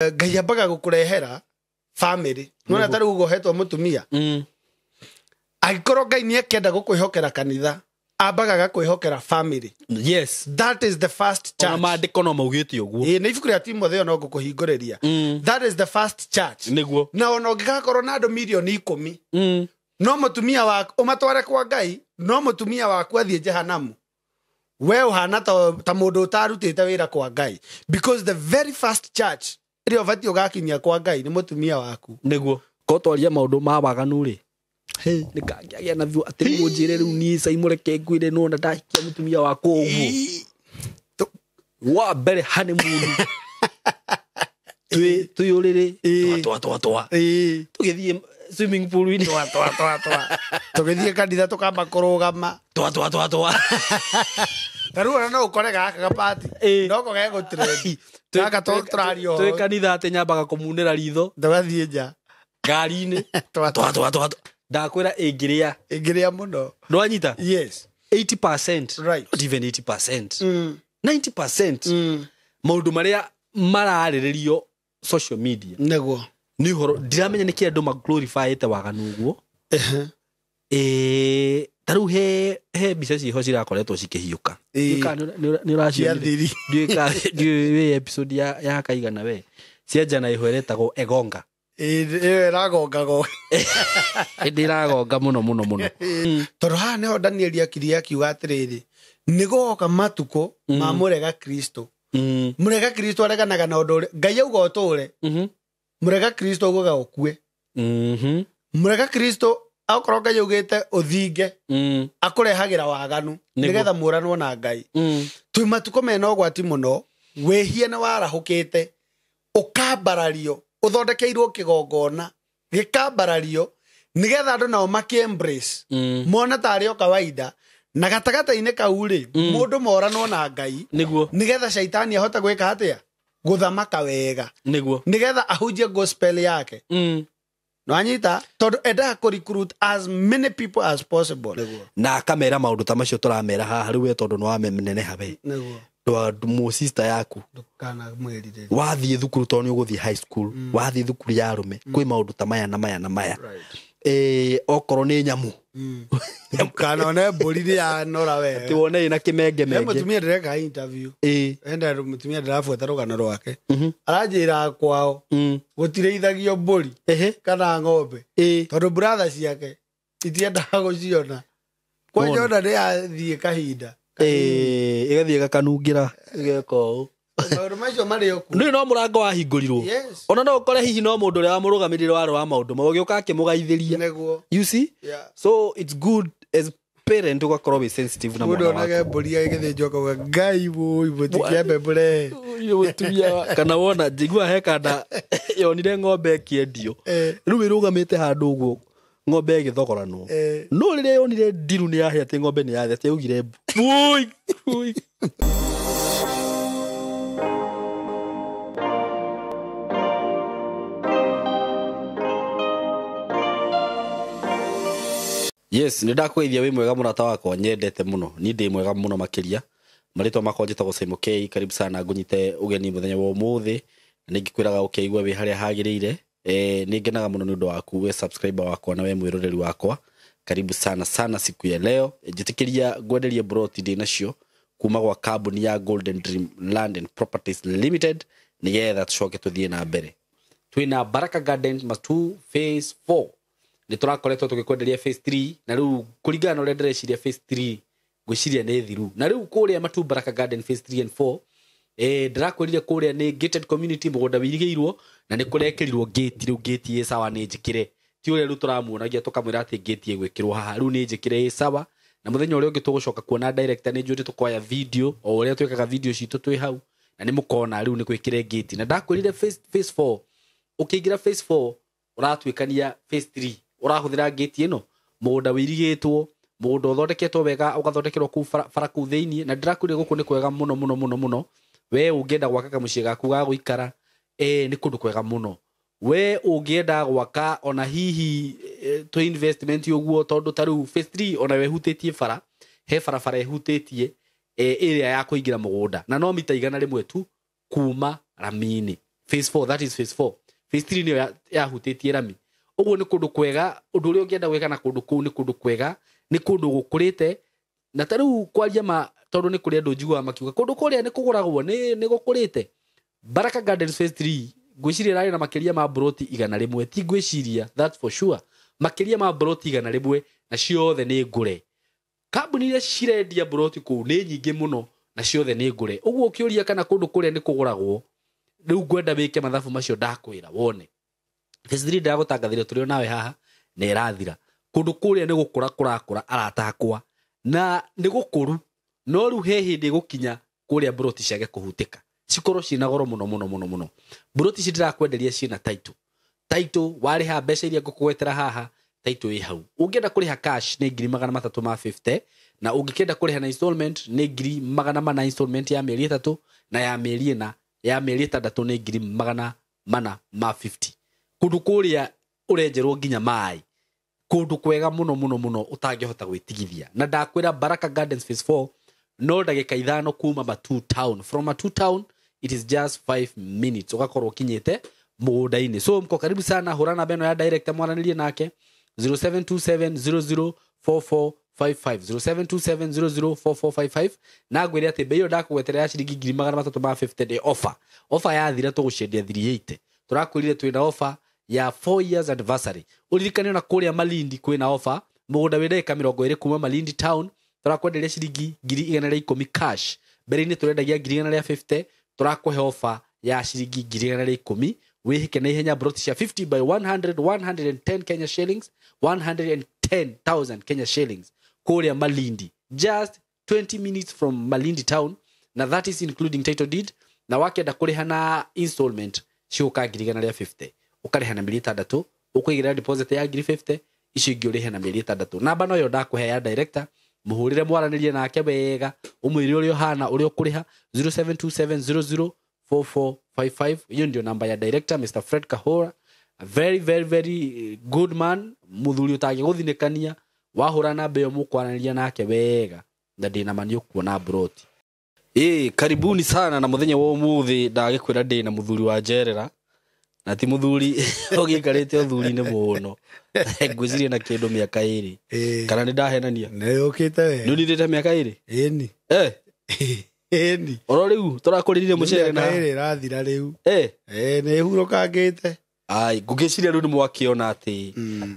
Ngai ambaga gũkũrehera family nona ta rĩu ũguo ũhetwo mũtumia. Angĩkorwo Ngai nĩ ekenda gũkwĩhokera kanitha, ambaga agakwĩhokera family. Yes. That is the first Ona church. maandĩko no maugĩte ũguo. Ĩĩ, nĩ ibuku rĩa Timotheo no ngũkũhingũrĩria. That is the first church. Nĩguo. Na ona ũngĩgakorwo na andũ 10,000,000, no mũtumia waku ũmatware kwa Ngai, no mũtumia waku athiĩ jehanamu, we ũhana ta mũndũ ũtarutĩte wĩra kwa Ngai, because the very first church ĩrĩa ũbatiĩ ũgakinyia kwa Ngai nĩ mũtumia waku. Nĩguo ko twaria maũndũ ma waganu rĩ, nĩ kangĩagĩa na thiũ atĩ rĩu ũnjĩre rĩu niĩ Caimũ reke ngwĩre nona ndahikia mũtumia wakwa ũguo wa mbere honeymoon twĩ twĩ ũrĩrĩ twa twa twa tũgĩthiĩ swimming pool-inĩ. Twa twa twa twa, tũgĩthiĩ kanitha tũkamba kũrũgama. Twa twa twa twa. Ta rĩu ona no ũkore gaka gapati no ko gegũtrend gaka tũraria twĩ ũhoro. Kanitha atĩ nyambaga kũmunĩra ritho. Tũgathiĩ nja. Ngari-inĩ. Twa twa twa twa twa. Ndakwĩra ĩngĩrĩa. Ĩngĩrĩa mũno. Ndwanyita. Yes. 80%. Right. Not even 80%. 90% maũndũ marĩa mararĩrĩrio social media Nĩguo. Nĩ ũhoro ndiramenya nĩkĩ andũ maglorifyĩte waganu ũguo. Ta rĩu he mbica ciho cirakoretwo cikĩhiũka. Ndiũĩ kana nĩ ũracionire. Cia thiri. Ndiũĩ kana ndiũĩ wĩ episode ya kaigana we cia njana ĩho ĩretagwo egonga. Ĩyo ĩragongago. Ĩndĩ ĩragonga mũno mũno mũno. Tondũ haha nĩho Danieli akirie akiuga atĩrĩrĩ, nĩ gũgoka matukũ ma mũrega Kristo. Mũrega Kristo areganaga na ũndũ ũrĩa Ngai auga ũtũre. Mũrega Kristo augaga ũkue. Mũrega Kristo akorwo Ngai augĩte ũthinge, akũrehagĩra waganu nĩgetha mũranwo na Ngai. Twĩ matukũ mena ũgwati mũno, wĩhia nĩ warahũkĩte, ũkambarario, ũthondekeirwo kĩgongona gĩkambarario nĩgetha andũ nao makĩ-embrace, mone tarĩ o kawaida, na gatagatĩ-inĩ kau rĩ, mũndũ moranwo na Ngai nĩgetha caitani ahote gwĩka atĩa? Gũthamaka wega. Nĩgetha ahunjie gospel yake. Nwanyita tondũ endaga kũ recruit as many people as possible. Na akamera maũndũ ta macio tũramera haha rĩu we tondũ nĩ wameneneha we. Ndwa sister yaku. Ndũkanamwĩrirĩrie. Wathiĩ thukuru tondũ nĩ ũgũthiĩ high school, wathiĩ thukuru ya arũme, kwĩ maũndũ ta maya na maya na maya. Okorwo nĩ nyamũ. Ndũkanone mbũri nĩ yanora wega. Atĩ wone ĩna kĩmengemenge. He mũtumia ndĩreka interview. Enda mũtumia ndĩrabuata rũgano rwake. Aranjĩra kwao gũtirĩithagio mbũri kana ng'ombe. Tondũ brother ciake itiendaga gũciona. Kwanja ona nĩ yathiĩ kahinda. Ĩgathiĩ ĩgakanungĩra, ĩgeka ũũ. Maũndũ macio marĩ o kuo. Nĩ no mũrango wahingũrirwo. Yes. Ona no ũkore hihi no mũndũ ũrĩa wamũrũgamĩrĩire warĩ wa maũndũ mau, ũgĩũka akĩmũgaithĩria. Nĩguo. You see? Yeah. So it's good as parent ũgakorwo wĩ sensitive na Mũndũ mwana onage waku. mbũri agĩthĩnjwo akauga, Ngai wũi, mũtikĩambe mũrehe. Ũyũ mũtumia kana wona, njigua he kanda yonire ng'ombe ĩkĩendio. Rĩu ĩrũgamĩte handũ ũguo ng'ombe ĩgĩthogoranwo. No rĩrĩa yonire ndiru nĩ yahĩa atĩ ng'ombe nĩ yathĩa, atĩ yaugire mbu. Wũi, wũi. Yes, nĩ ndakũgeithia wĩ mwega mũrata wakwa, nyendete mũno. Niĩ ndĩ mwega mũno makĩria. Marĩtwa makwa njĩtagwo Simon K, karibu sana ngũnyite ũgeni mũthenya wa ũmũthĩ. Na nĩngĩkwĩraga ũkĩigua wĩ harĩa hagĩrĩire. Nĩ ngenaga mũno nĩ ũndũ waku, we subscriber wakwa na we mwĩroreri wakwa. Karibu sana sana siku ya leo. Njĩtĩkĩria ngwenderie broti ndĩ nacio kuma gwa kambuni ya Golden Dream Land and Properties Limited, nĩgetha tũcoke tũthiĩ na mbere. Twĩna Baraka Gardens Matuu Phase 4. Nĩ tũrakoretwo tũgĩkwenderia Phase 3, na rĩu kũringana na ũrĩa ndĩreciria Phase 3 ngwĩciria nĩ thiru. Na rĩu kũrĩa Matuu Baraka Garden Phase 3 and 4, ndĩrakwĩrire kũrĩa nĩ gated community, mũgũnda wĩirigĩirwo, na nĩ kũrekĩrirwo gate, rĩu gate ĩ sawa nĩ njĩkĩre. Ti ũrĩa rĩu tũramuonagia tũkamwĩra atĩ gate ĩgwĩkĩrwo haha, rĩu nĩ njĩkĩre ĩ sawa. Na mũthenya ũrĩa ũngĩ tũgũcoka kuona director nĩ njũĩ tũkoya video, o ũrĩa twĩkaga video citũ twĩ hau, na nĩ mũkona rĩu nĩ gwĩkĩre gate. Na ndakwĩrire phase 4, ũkĩingĩra phase 4 ũratuĩkania phase 3, ũrahũthĩra gate ĩno, mũgũnda wĩirigĩtwo, mũgũnda ũthondeketwo wega, ũgathondekerwo kũu bara kũu thĩiniĩ. Na ndĩrakwĩrire gũkũ nĩ kwega mũno mũno mũno mũno. We ũngĩenda gwaka kamũciĩ gaku ga gũikara, nĩ kũndũ kwega mũno. We ũngĩenda gwaka ona hihi tũ investment ũguo, tondũ ta rĩu phase 3 ona we hutĩtie bara, he barabara ĩhutĩtie, ĩrĩa ya kũingĩra mũgũnda, na no mita 100 tu kuma rami-inĩ. Phase 4, that is phase 4. Phase 3 nĩyo yahutĩtie rami. Ũguo nĩ kũndũ kwega, ũndũ ũrĩa ũngĩenda gwĩka na kũndũ kũu nĩ kũndũ kwega, nĩ kũndũ gũkũrĩte. Na ta rĩu kwaria ma, tondũ nĩ kũrĩ andũ njiguaga makiuga kũndũ kũrĩa nĩ kũgũragwo, nĩ gũkũrĩte. Baraka Gardens phase 3 ngwĩciria ĩrarĩ na makĩria ma broti 100, ti ngwĩciria, that's for sure, makĩria ma broti 100 na ciothe nĩ ngũre. Kambuni iria cirendia broti kũu nĩ nyingĩ mũno na ciothe nĩ ngũre. Ũguo ũkĩũria kana kũndũ kũrĩa nĩ kũgũragwo, rĩu ngwenda wĩke mathabu macio ndakwĩra wone. Phase 3 ndagũtangathĩria tũrĩ o nawe haha na ĩrathira. Kũndũ kũrĩa nĩ gũkũra kũrakũra arata akwa, na nĩ gũkũru, no rĩu he hĩndĩ ĩgũkinya kũrĩa broti ciage kũhutĩka, cikorwo ciĩna goro mũno mũno mũno mũno. Broti ici ndĩrakwenderia ciĩna title. Title warĩha mbeca iria ngũkũgwetera haha, title ĩ hau. Ũngĩenda kũrĩha cash nĩ 350,000, na ũngĩkĩenda kũrĩha na installment nĩ 400,000 installment ya mĩeri 3, na ya mĩeri 4, ya mĩeri 6 nĩ 450,000. Kũndũ kũrĩa ũrenjerwo nginya maĩ, kũndũ kwega mũno mũno mũno ũtangĩhota gwĩtigithia. Na ndakwĩra Baraka Gardens phase 4 no ndagĩka 5 kuma Matuu Town. From Matuu Town it is just 5 minutes ũgakorwo ũkinyĩte mũgũnda-inĩ. So mko karibu sana, hũra namba ĩno ya director mwaranĩrie nake 0727004455, 0727004455, na ngwĩre atĩ bei ĩyo ndakũgwetera ya ciringi 350,000 nĩ offer. Offer yathira tũgũcendia 380. Tũrakwĩrire twĩna offer ya 4 years anniversary. Ũririkane ona kũrĩa Malindi kwĩna offer, mũgũnda wĩ ndagĩka 20 kuma Malindi Town, tũrakwenderia ciringi 110,000 cash. Mbere-inĩ tũrendagia 150,000, tũrakũhe offer ya ciringi 110,000. Wĩhĩke na ihenya broti cia 50 by 100, 110 Kenya shillings, 110,000 Kenya shillings kũrĩa Malindi, just 20 minutes from Malindi Town, na that is including title deed. Na wakĩenda kũrĩha na installment ciũka 150,000, ũkarĩha na mĩeri 6, ũkũigĩrĩra deposit ya 50,000, icio ingĩ ũrĩhe na mĩeri 6. Namba no yo ndakũhe ya director, mũhũrĩre mwaranĩrie nake wega, ũmwĩre ũrĩa ũhana, ũrĩa ũkũrĩha, 0727004455. Hiyo ndio namba ya director Mr. Fred Kahora, a very very very good man, muthuri utangĩgũthinĩkania. Wahũra namba ĩyo mũkwaranĩria nake wega, na ndĩna ma nĩ ũkuona broti. Karibuni sana na mũthenya wa ũmũthĩ ndagĩkwĩra ndĩna mũthuri wa njerera, na ti mũthuri ũgĩikarĩte ũthuri-inĩ mũno. Ngwĩciria na kĩndũ mĩaka 2. Kana nĩ ndahenania? Nĩ ũkĩte we. Nĩ ũnindĩte mĩaka 2? Ĩni. Ĩni. Oro rĩu tũrakũrĩrire mũcere na mĩaka 2 ĩrathira rĩu. Nĩ hurũkangĩte. Ai, ngũgĩciria rĩu nĩ mwakĩona atĩ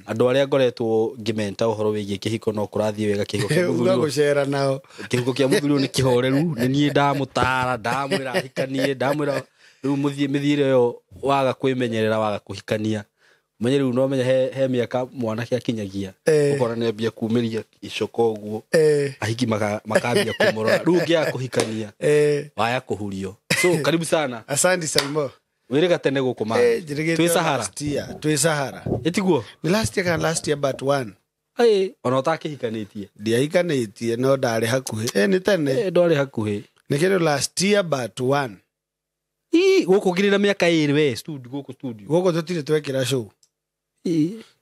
andũ arĩa ngoretwo ngĩmenta ũhoro wĩgiĩ kĩhiko no kũrathiĩ wega, kĩhiko kĩa mũthuri ũyũ. Gũcera nao. Kĩhiko kĩa mũthuri ũyũ nĩ kĩhoreru, nĩ niĩ ndamũtara, ndamwĩra ahikanie, ndamwĩra rĩu mĩthiĩre ĩyo waga kwĩmenyerera, waga kũhikania. Menye rĩu no menye he mĩaka mwanake akinyagia, ũkona nĩ ambia kumĩria icoka ũguo, ahiki makambia kũmũrora. Rĩu ũngĩaga kũhikania, waya kũhurio. So karibu sana. Asante Saimo. Wĩrĩga tene gũkũ ma. Twĩ Sahara. Twĩ Sahara. Ĩtiguo? Nĩ last year kana last year but one. Ona ũtakĩhikanĩtie? Ndiahikanĩtie no ndarĩ hakuhĩ. Nĩ tene. Ndwarĩ hakuhĩ. Nĩ kĩndũ last year but one. Gũkũ ngiri na mĩaka 2 we, studio, gũkũ studio. Gũkũ tũtirĩ twekĩra show.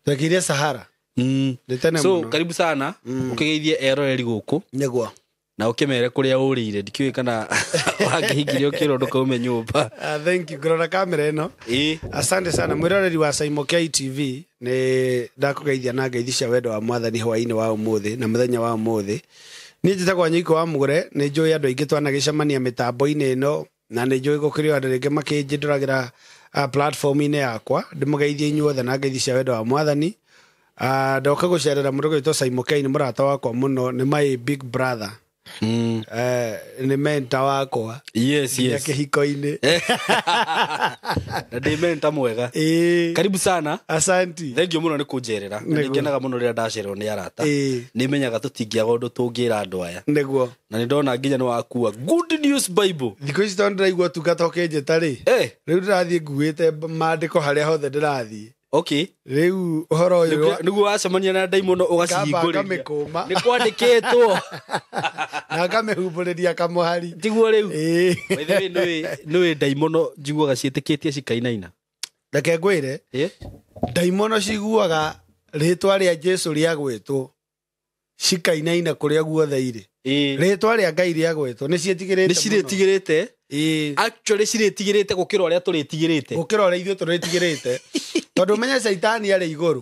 Twekĩire Sahara. Nĩ tene So mũno. karibu sana, ũkĩgeithie eroreri gũkũ. Nĩguo. Na ũkĩmere kũrĩa ũrĩire, ndikĩũĩ kana wangĩhingirie ũkĩrwo ndũkaume nyũmba. Thank you. Ngũrora kamera ĩno. Asante sana mwĩroreri wa Saimo K TV, nĩ ndakũgeithia na ngeithi cia wendo wa Mwathani hwaĩ-inĩ wa ũmũthĩ na mũthenya wa ũmũthĩ. Niĩ njĩtagwo Wanyoike wa Mũgũre, nĩ njũĩ andũ aingĩ twanagĩcemania mĩtambo-inĩ ĩno, na nĩ njũĩ gũkĩrĩ andũ rĩngĩ makĩnjĩndũragĩra platform-inĩ yakwa. Ndĩmũgeithie inyuothe na ngeithi cia wendo wa Mwathani. Ndoka gũcerera mũndũ ũgwĩtwo Saimo K, nĩ mũrata wakwa mũno, nĩ my big brother. Nĩ mentor wakwa. Yes, yes. Kĩhiko-inĩ. Na ndĩ mentor mwega. Karibu sana. Asanti. Thank you mũno nĩ kũnjerera. Na nĩ ngenaga mũno rĩrĩa ndacererwo nĩ arata. Nĩ menyaga tũtingĩaga ũndũ tũngĩra andũ aya. Nĩguo. Na nĩ ndona nginya nĩ wakua Good News Bible. Thikũ ici tondũ ndĩraigua ũtungata ũkĩnjĩta rĩ. Rĩu ndĩrathiĩ nguĩte maandĩko harĩa hothe ndĩrathiĩ. Okay. Rĩu ũhoro ũyũ nĩguo wacemania na ndaimono ũgacihingũrĩria. Ngamĩkũma. Nĩ kwandĩkĩtwo. Na ngamĩhumbũrĩria kamũhari. Tiguo rĩu. By the way, nĩũĩ ndaimono njiguaga ciĩtĩkĩtie cikainaina. Reke ngwĩre. Ndaimono ciguaga rĩtwa rĩa Jesũ rĩa gwĩtwo cikainaina kũrĩa guothe irĩ. Rĩtwa rĩa Ngai rĩa gwĩtwo nĩ ciĩtigĩrĩte Nĩ mũno. cirĩtigĩrĩte. Actually cirĩtigĩrĩte gũkĩra ũrĩa tũrĩtigĩrĩte. Gũkĩra ũrĩa ithuĩ tũrĩtigĩrĩte. Tondũ ũmenye caitani arĩ igũrũ.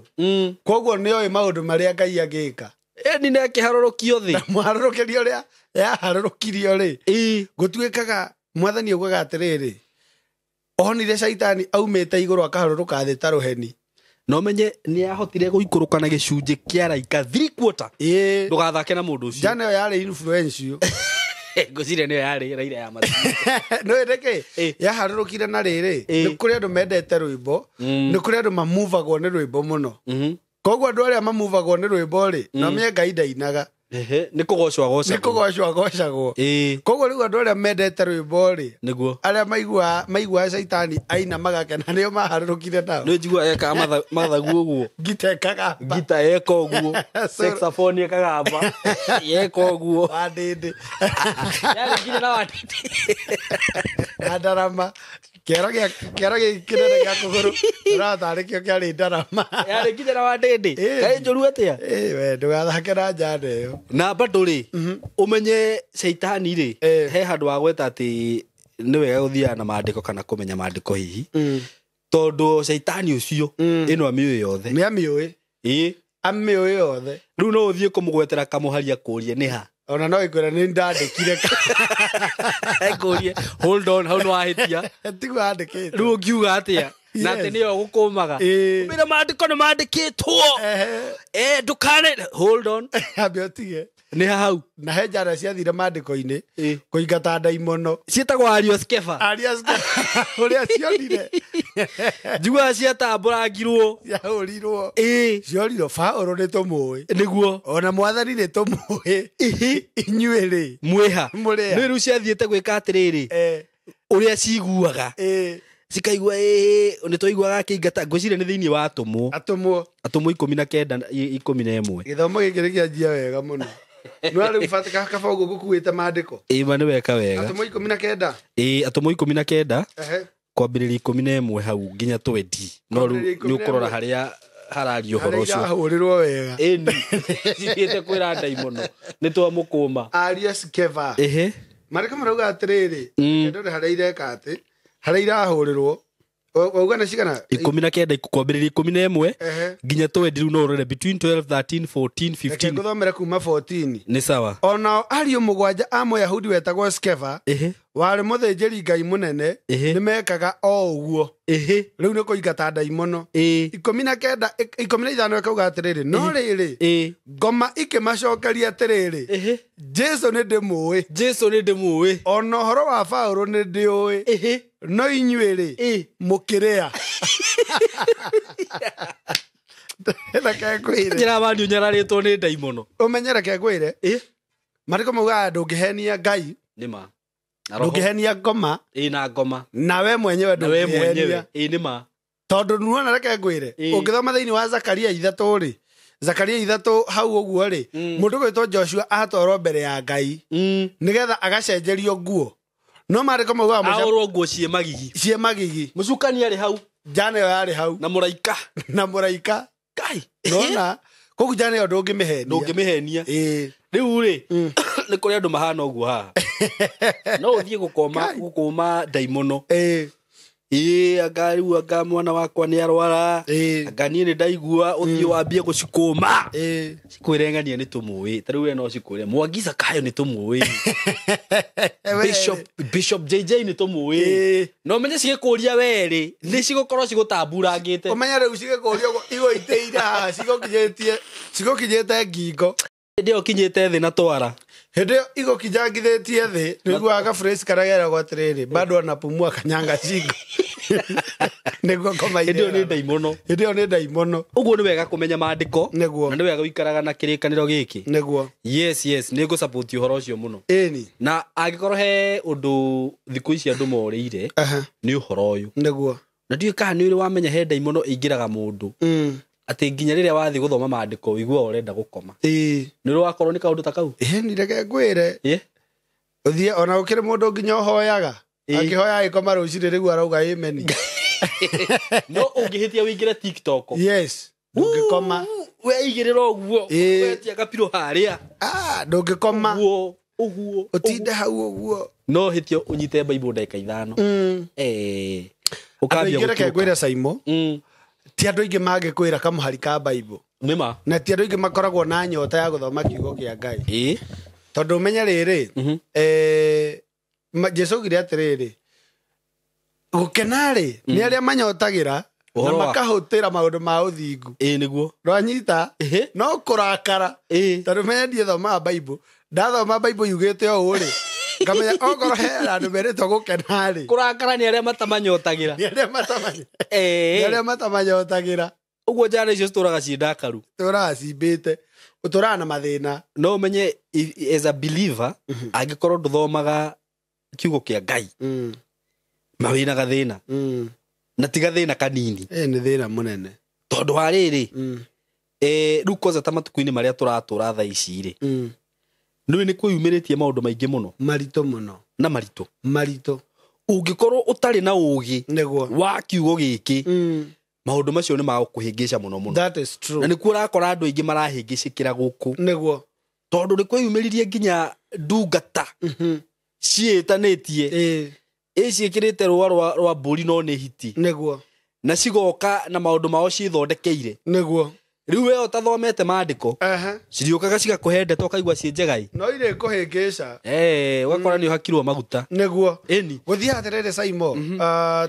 Koguo nĩoĩ maũndũ marĩa Ngai angĩka. Ĩni nĩ akĩharũrũkio thĩ. Na mũharũrũkĩrio ũrĩa yaharũrũkirio rĩ. Gũtuĩkaga mwathani augaga atĩrĩrĩ, onire caitani aumĩte igũrũ akaharũrũka thĩ ta rũheni. No menye nĩ ahotire gũikũrũka na gĩcunjĩ kĩa raika 3/4. Ndũgathake na mũndũ ũcio. Njana ĩyo yarĩ influential. Ngwĩciria nĩyo yarĩ Raila ya Mathĩ. No ĩndĩ yaharũrũkire na rĩrĩ, nĩ kũrĩ andũ mendete rwĩmbo, nĩ kũrĩ andũ mamuvagwo nĩ rwĩmbo mũno. Koguo andũ arĩa mamuvagwo nĩ rwĩmbo rĩ, no menye Ngai ndainaga. Nĩ kũgocwo agocagwo. Nĩ kũgocwo agocagwo. Koguo rĩu andũ arĩa mendete rwĩmbo rĩ, nĩguo arĩa maiguaga caitani aina magakena nĩo maharũrũkire nao. Nĩ njiguaga ekaga mathagu ũguo. Ngita ĩkagamba. Ngita eka ũguo. Saxophone ĩkagamba. Yeka ũguo. Wandĩndĩ. Yarĩ nginya na wandĩndĩ. Na ndarama. Kĩero gĩkĩ kĩnene gĩa kũgũrũ ũratarĩ kĩo kĩarĩ ndarama. Yarĩ nginya na wandĩndĩ. Kaĩ njũru atĩa? We ndũgathake na njana ĩyo. Na bado rĩ, ũmenye caitani rĩ, he handũ wa gweta atĩ nĩ wega gũthiaga na maandĩko kana kũmenya maandĩko hihi. Tondũ caitani ũcio ĩno amĩũĩ yothe. Nĩ amĩũĩ. Amĩũĩ yothe. Rĩu no ũthiĩ kũmũgwetera kamũharia kũrie nĩ ha. Ona no ĩkwĩra nĩ ndandĩkire. Ekũrie, hold on, hau nĩ wahĩtia. Tiguo andĩkĩte. Rĩu ũngiuga atĩa? Na atĩ nĩyo gũkũmaga. Ũmĩre maandĩko nĩ mandĩkĩtwo. Ndũkane, hold on. Ambe ũtige. Nĩ hau. Na he njara ciathire maandĩko-inĩ kũingata ndaimono. Ciĩtagwo Ariũ Skeva. Ariũ Skeva. Ũrĩa cionire. Njiguaga ciatambũrangirwo. Ciahũrirwo. Ciorirwo. Paũlũ nĩ tũmũĩ. Nĩguo. Ona mwathani nĩ tũmũĩ. Inyuĩ rĩ. Mwĩha. Mũrĩa. Nĩ rĩu ciathiĩte gwĩka atĩrĩrĩ. Ũrĩa ciguaga. Cikaigua nĩ twaiguaga akĩingata. Ngwĩciria nĩ thĩinĩ wa atũmwo. Atũmwo. Atũmwo 19 11. Gĩthomo gĩkĩ nĩ kĩanjia wega mũno. No rĩu bata kaba ũguo gũkuĩte maandĩko. Ma nĩ weka wega. Atũmwo 19. Atũmwo 19. Kwambĩrĩria 11 hau nginya 20. No rĩu nĩ ũkũrora harĩa harario ũhoro ũcio. Harĩa hũrĩrwo wega. Ĩni. Cithiĩte kwĩra ndaimono. Nĩ twamũkũma. Ariũ Skeva. Maandĩko marauga atĩrĩrĩ, ndore harĩa ireka atĩ, harĩa irahũrĩrwo. Wauga nĩ cigana? 19 kwambĩrĩria 11 nginya 20. Rĩu no ũrore between 12, 13, 14, 15. Reke ngũthomere kuma 14. Nĩ sawa. Onao ariũ mũgwanja a Mũyahudi wetagwo Skeva, warĩ mũthĩnjĩri Ngai mũnene, nĩ mekaga o ũguo. Rĩu nĩ kũingata ndaimono. 19, 15 ĩkauga atĩrĩrĩ, no rĩrĩ, ngoma ikĩmacokeria atĩrĩrĩ, Jesu nĩ ndĩmũĩ. Jesu nĩ ndĩmũĩ. Ona ũhoro wa Paũlũ nĩ ndĩũĩ. No inyuĩ rĩ, mũkĩrĩa. Reke ngwĩre. Njĩra mani ũnyararĩtwo nĩ ndaimono. Ũmenye reke ngwĩre. Maandĩko maugaga ndũngĩhenia Ngai. Nĩ ma. Ndũngĩhenia ngoma. Na ngoma. Na we mwenyewe ndũngĩhenia. Nĩ ma. Tondũ nuona reke ngwĩre. Ũngĩthoma thĩinĩ wa Zakaria 3 rĩ, Zakaria 3 hau ũguo rĩ, mũndũ gwĩtwo Joshua atwarwo mbere ya Ngai nĩgetha agacenjerio nguo. No maandĩko maugaga ahũrwo nguo ciĩ magigi. Ciĩ magigi. Mũcukani arĩ hau. Njana ĩyo yarĩ hau. Na mũraika. Na mũraika. Ngai. Nona koguo njana ĩyo ndũngĩmĩhenia. Ndũngĩmĩhenia. Rĩu rĩ, nĩ kũrĩ andũ mahana ũguo haha. No ũthiĩ gũkũma ndaimono. Anga rĩu anga mwana wakwa nĩ arwara. Anga niĩ nĩ ndaigua ũthiĩ wambie gũcikũma. Cikwĩre ng'ania nĩ tũmũĩ. Ta rĩu we no cikwĩre Mwangi Zakayo nĩ tũmũĩ. Bishop JJ nĩ tũmũĩ. No menye cigĩkũria we rĩ, nĩ cigũkorwo cigũtamburangĩte. Ũmenye rĩu cigĩkũria ũguo igũitĩire haha, cigũkinyĩte ngingo. Hĩndĩ ĩyo ũkinyĩte thĩ na twara. Hĩndĩ ĩyo igũkinyangithĩtie thĩ, nĩguaga gaburaci karĩa geragwo atĩrĩrĩ, bado anapumua kanyanga shingo. Nĩguo ngoma Hĩndĩ ĩyo nĩ ndaimono. Hĩndĩ ĩyo nĩ ndaimono. Ũguo nĩ wega kũmenya maandĩko. Nĩguo. Na nĩ wega gũikaraga na kĩrĩkanĩro gĩkĩ. Nĩguo. Yes, yes, nĩ ngũ-support ũhoro ũcio mũno. Ĩni. Na angĩkorwo he ũndũ thikũ ici andũ morĩire, nĩ ũhoro ũyũ. Nĩguo. Na ndiũĩ kana nĩ ũrĩ wamenya he ndaimono ĩingĩraga mũndũ. Atĩ nginya rĩrĩa wathiĩ gũthoma maandĩko ũiguaga ũrenda gũkoma. Nĩ ũrĩ wakorwo nĩ kaũndũ ta kau? Nĩ reke ngwĩre. Ũthiĩ ona gũkĩrĩ mũndũ nginya ũhoyaga. Akĩhoya agĩkoma rũcinĩ rĩu arauga amen. No ũngĩhĩtia ũingĩre TikTok. Yes. Ndũngĩkoma. Weigĩrĩra ũguo. Wetia gapiro harĩa. Ndũngĩkoma. Ũguo. Ũtinde hau ũguo. No hĩtio ũnyite Bible ndagĩka 5. Andũ Ũkambia aingĩ reke gũtuĩka. ngwĩre Saimo, ti andũ aingĩ mangĩkwĩra kamũhari ka Bible. Nĩma. Na ti andũ aingĩ makoragwo na nyota ya gũthoma kiugo kĩa Ngai. Ĩĩ. Tondũ ũmenye rĩrĩ, Jesu augire atĩrĩrĩ, gũkena rĩ nĩ arĩa manyotagĩra na Ũhoro wa- makahũtĩra maũndũ ma ũthingu. Ĩĩ nĩguo. Ndwanyita? No kũrakara. Tondũ menye ndiĩ thomaga Bible. Ndathoma Bible yugĩte ũũ rĩ, ngamenya okorwo he andũ merĩtwo gũkena rĩ, Kũrakara nĩ arĩa matamanyotagĩra. nĩ arĩa nĩ arĩa matamanyotagĩra. Ũguo njana icio citũraga ciĩ ndakaru. Tũraga cimbĩte. Ũtũraga na mathĩna. No ũmenye as a believer, angĩkorwo ndũthomaga kiugo kĩa Ngai, ma wĩna gathĩna. Na ti gathĩna kanini. Nĩ thĩna mũnene. Tondũ wa rĩrĩ, rĩu kwanza ta matukũ-inĩ marĩa tũratũra thaa ici rĩ, nĩũĩ nĩ kwĩyumĩrĩtie maũndũ maingĩ mũno. Maritũ mũno. Na maritũ. Maritũ. Ũngĩkorwo ũtarĩ na ũũgĩ Nĩguo. wa kiugo gĩkĩ, maũndũ macio nĩ magũkũhĩngĩca mũno mũno. That is true. Na nĩkuo ũrakora andũ aingĩ marahĩngĩcĩkĩra gũkũ. Nĩguo. Tondũ nĩ kwĩyumĩririe nginya ndungata ciĩtanĩtie. Ĩ ciĩkĩrĩte rũa rwa mbũri no nĩ hiti. Nĩguo. Na cigoka na maũndũ mao ciĩthondekeire. Nĩguo. Rĩu we ũtathomete maandĩko, ciriũkaga cigakũhe ndeto ũkaigua ciĩ njega ĩ. No irĩ kũhĩngĩca. Ũgakora nĩ ũhakirwo maguta. Nĩguo. Ĩni. Gũthiĩ atĩrĩrĩ Saimo,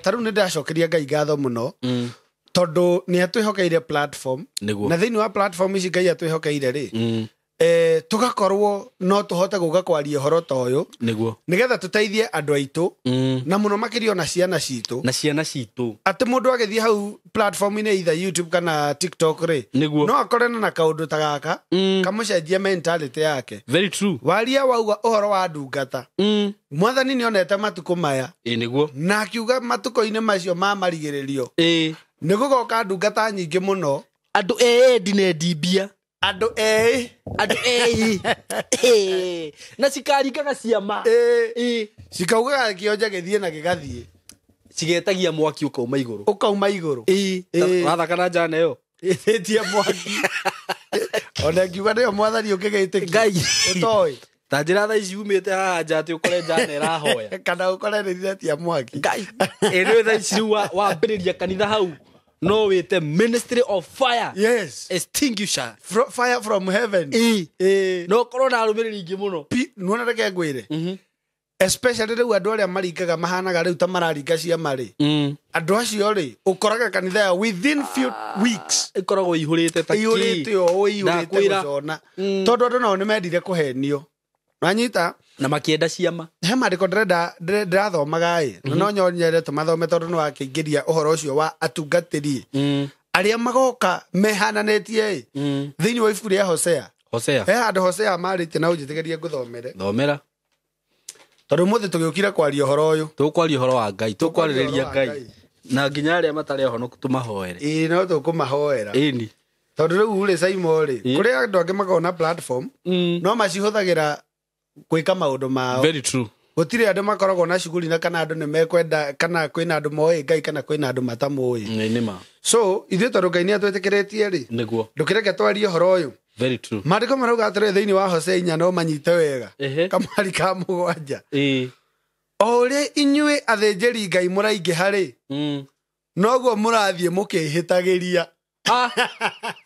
ta rĩu nĩ ndĩracokeria Ngai ngatho mũno. Tondũ nĩ atwĩhokeire platform. Nĩguo. Na thĩinĩ wa platform ici Ngai atwĩhokeire rĩ, tũgakorwo no tũhote gũka kwaria ũhoro ta ũyũ. Nĩguo. Nĩgetha tũteithie andũ aitũ, na mũno makĩria ona ciana citũ. Na ciana citũ. Atĩ mũndũ agĩthiĩ hau platform-inĩ either YouTube kana TikTok rĩ, Nĩguo. no akorane na kaũndũ ta gaka, kamũcenjie mentality yake. Very true. Waria wauga ũhoro wa ndungata. Mwathani nĩonete matukũ maya. Ĩ nĩguo. Na akiuga matukũ-inĩ macio ma marigĩrĩrio. Nĩ gũgoka ndungata nyingĩ mũno. Andũ endi na endi mbia. Andũ eĩ. Andũ eĩ. Na cikaringaga ciama. Cikaugaga kĩonje gĩthiĩ na gĩgathiĩ. Cigetagia mwaki ũkauma igũrũ. Ũkauma igũrũ. Wathaka na njana ĩyo. Ĩtĩtie mwaki. Ona ngiuga nĩyo mwathani ũkĩgĩtĩkia. Ngai. Ũtoĩ. Ta njĩra thaa ici umĩte haha nja atĩ ũkore njana ĩrahoya. Kana ũkore nĩ iretia mwaki. Ngai. Ĩ nĩwe thaa ici rĩu wambĩrĩria kanitha hau. No wĩte Ministry of Fire. Yes. Extinguisher. Fire from heaven. No ũkorwo na arũmĩrĩri aingĩ mũno. Nuona reke ngwĩre. Especially rĩu andũ arĩa maringaga mahanaga rĩu ta mararinga ciama rĩ. Andũ acio rĩ, ũkoraga kanitha yao within few weeks. Ĩkoragwo ĩihũrĩte ta kĩ. Ĩihũrĩte ũũ, ĩihũrĩte Ndakwĩra. gũcona. Tondũ andũ nao nĩ mendire kũhenio. Wanyita? Na makĩenda ciama. He maandĩko ndĩrathomaga ĩ, na no nyonyere tũmathome tondũ nĩ wakĩingĩria ũhoro ũcio wa atungatĩri. Arĩa magoka mehananĩtie ĩ, thĩinĩ wa ibuku rĩa Hosea. Hosea. He handũ Hosea marĩtie na ũnjĩtĩkĩrie ngũthomere. Thomera. Tondũ ũmũthĩ tũgĩũkire kwaria ũhoro ũyũ. Tũkwaria ũhoro wa Ngai, Tũkwaria tũkwarĩrĩria ũhoro wa Ngai. Ngai. Na nginya arĩa matarĩ ahonoku tũmahoere. Ĩĩ no tũkũmahoera. Ĩni. Tondũ rĩu rĩ Saimo rĩ, kũrĩ andũ angĩ makoragwo na platform, no macihũthagĩra gwĩka maũndũ mao. Very true. Gũtirĩ andũ makoragwo na cuguri na kana andũ nĩ mekwenda, kana kwĩna andũ moĩ Ngai kana kwĩna andũ matamũĩ. Nĩ ma. So ithuĩ tondũ Ngai nĩ atwĩtĩkĩrĩtie rĩ, Nĩguo. ndũkĩreke twarie ũhoro ũyũ. Very true. Maandĩko marauga atĩrĩ thĩinĩ wa Hosea 4 no manyite wega. Kamwari ka 7. O ũrĩa inyuĩ athĩnjĩri Ngai mũraingĩha rĩ, noguo mũrathiĩ mũkĩhĩtagĩria.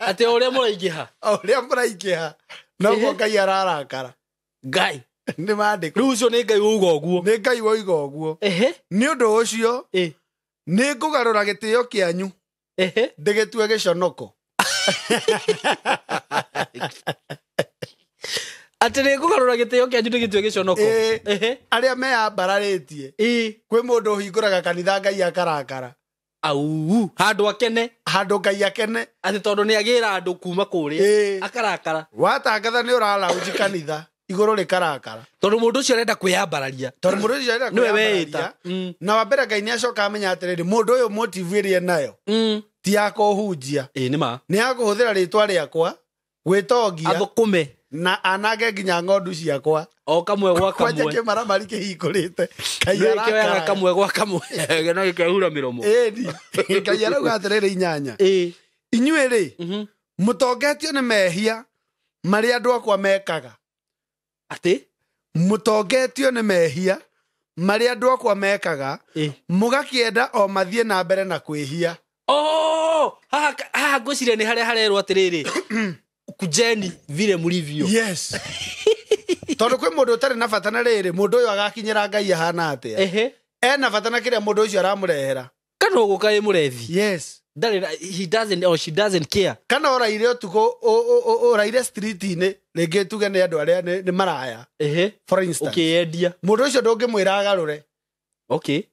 Atĩ o ũrĩa mũraingĩha. O ũrĩa mũraingĩha, noguo Ngai ararakara. Ngai. Nĩ maandĩko. Rĩu ũcio nĩ Ngai wauga ũguo. Nĩ Ngai woiga ũguo. Nĩ ũndũ ũcio, nĩ ngũgarũra gĩtĩo kĩanyu, ndĩgĩtue gĩconoko. Atĩ nĩ ngũgarũra gĩtĩo kĩanyu ndĩgĩtue gĩconoko. Arĩa meyambararĩtie. Kwĩ mũndũ ũhingũraga kanitha Ngai akarakara. Au, handũ akene. Handũ Ngai akene. Atĩ tondũ nĩ agĩra andũ kuma kũrĩa. Akarakara. Watangatha nĩ ũralaunji kanitha. Igũrũ rĩkarakara. Tondũ mũndũ ũcio arenda kwĩyambararia. Tondũ mũndũ ũcio arenda Nĩwe kwĩyambararia. weĩta. Na wa mbere Ngai nĩ acoka amenya atĩrĩrĩ, mũndũ ũyũ motive ĩrĩa enayo ti ya kũhunjia. Ĩ nĩ ma. Nĩ ya kũhũthĩra rĩtwa rĩakwa gwĩtongia Athũkũme. na anange nginya ng'ondu ciakwa. O kamwe gwa Kwanja kamwe. kĩmaramari kĩhingũrĩte. Ngai Nĩkĩoyaga arakara. kamwe gwa kamwe. Na gĩkehura mĩromo. Ĩni. Ngai arauga atĩrĩrĩ 8. Inyuĩ rĩ, mũtongetio nĩ mehia marĩa andũ akwa mekaga. Atĩ? Mũtongetio nĩ mehia marĩa andũ akwa mekaga, mũgakĩenda o mathiĩ na mbere na kwĩhia. Oh, haha haha ngwĩciria nĩ harĩa harerwo atĩrĩrĩ, kujeni vile mlivyo. Yes, tondũ kwĩ mũndũ ũtarĩ na bata na rĩrĩ, mũndũ ũyũ agakinyĩra Ngai ahana atĩa? Ena bata na kĩrĩa mũndũ ũcio aramũrehera. Kana ũgũka ĩ mũrethi. Yes. Ndarĩ he doesn't or she doesn't care. Kana ũraire ũtukũ, ũraire street-inĩ, rĩngĩ tuge nĩ andũ arĩa nĩ maraya, for instance, ũkĩyendia. Mũndũ ũcio ndũngĩmwĩra agarũre.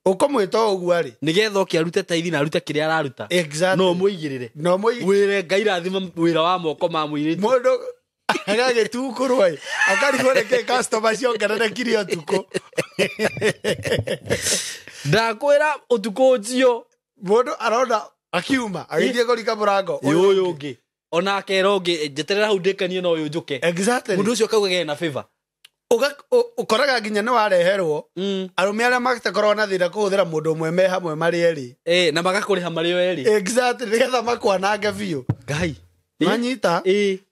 Ũkũmwĩta o ũguo arĩ. Nĩgetha oke arute taithi na arute kĩrĩa araruta. Exactly. No mũigĩrĩre. No mũi Wĩre Ngai rathima wĩra wa moko ma mũirĩtu. Mũndũ agagĩtukũrwo ĩ, akarigwo nĩkĩ customer ciongererekire ũtukũ. Ndakwĩra ũtukũ ũcio. Mũndũ arona akiuma agĩthiĩ kũringa mũrango. Ũyũ ũngĩ ona akera ũngĩ, njeterera hau ndĩkanie na ũyũ njũke. Mũndũ ũcio akauga gena favor. Ũkoraga nginya nĩ wareherwo arũme arĩa matakoragwo na thĩna kũhũthĩra mũndũ ũmwe me hamwe marĩ erĩ. Na magakũrĩha marĩ o erĩ. Exactly, nĩgetha makwanange biũ. Ngai. Manyita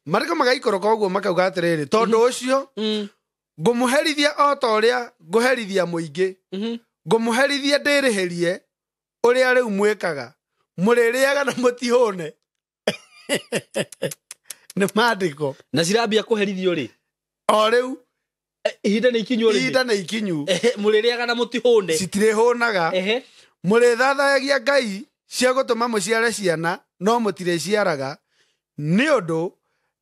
marĩko magaikũrũka ũguo makauga atĩrĩrĩ, tondũ ũcio ngũmũherithia o ta ũrĩa ngũherithia mũingĩ, ngũmũherithia ndĩrĩhĩrie ũrĩa rĩu mwĩkaga, mũrĩrĩaga na mũtihũne. Nĩ maandĩko. Na cirambia kũherithio rĩ? O rĩu. Ihinda nĩ ikinyu rĩ? Ihinda nĩ ikinyu. Mũrĩrĩaga na mũtihũne. Citirĩhũnaga. Mũrĩthathayagia Ngai cia gũtũma mũciare ciana, no mũtirĩciaraga, nĩ ũndũ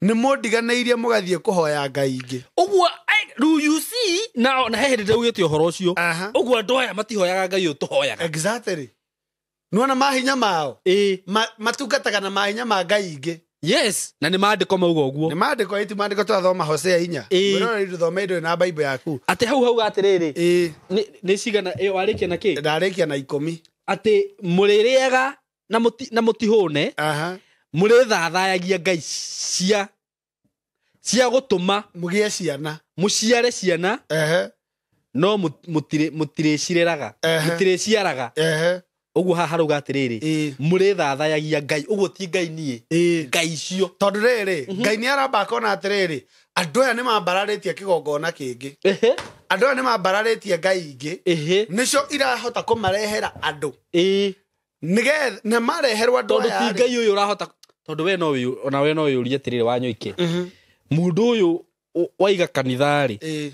nĩ mũndiganĩirie mũgathiĩ kũhoya Ngai ingĩ. Ũguo, rĩu you see, na he hĩndĩ ndaugĩte ũhoro ũcio. Ũguo andũ aya matihoyaga Ngai ũyũ tũhoyaga. Exactly. Nĩwona mahinya mao? Matungataga na mahinya ma Ngai ingĩ. Yes, na nĩ maandĩko mauga ũguo. Nĩ maandĩko, ĩti maandĩko twathoma Hosea 4. Mwĩroreri ndũthome ndũrĩ na Bible yaku. Atĩ hau hauga atĩrĩrĩ. Nĩ cigana, warĩkia na kĩ? Ndarĩkia na 10. Atĩ mũrĩrĩaga na mũtihũne. Mũrĩthathayagia Ngai cia gũtũma mũgĩe ciana. Mũciare ciana. No mũtirĩcireraga. Mũtirĩciaraga. Ũguo haha harauga atĩrĩrĩ, mũrĩthathayagia Ngai, ũguo ti Ngai niĩ. Ngai icio. Tondũ rĩrĩ, Ngai nĩ aramba akona atĩrĩrĩ, andũ aya nĩ mambararĩtie kĩgongona kĩngĩ. Andũ aya nĩ mambararĩtie Ngai ingĩ. Nĩcio irahota kũmarehera andũ. Nĩgetha na mareherwo andũ Tondũ aya ti rĩ. Ngai ũyũ ũrahota, tondũ we no wĩ, ona we no wĩyũrie atĩrĩrĩ, Wanyoike. Mũndũ ũyũ waiga kanitha rĩ.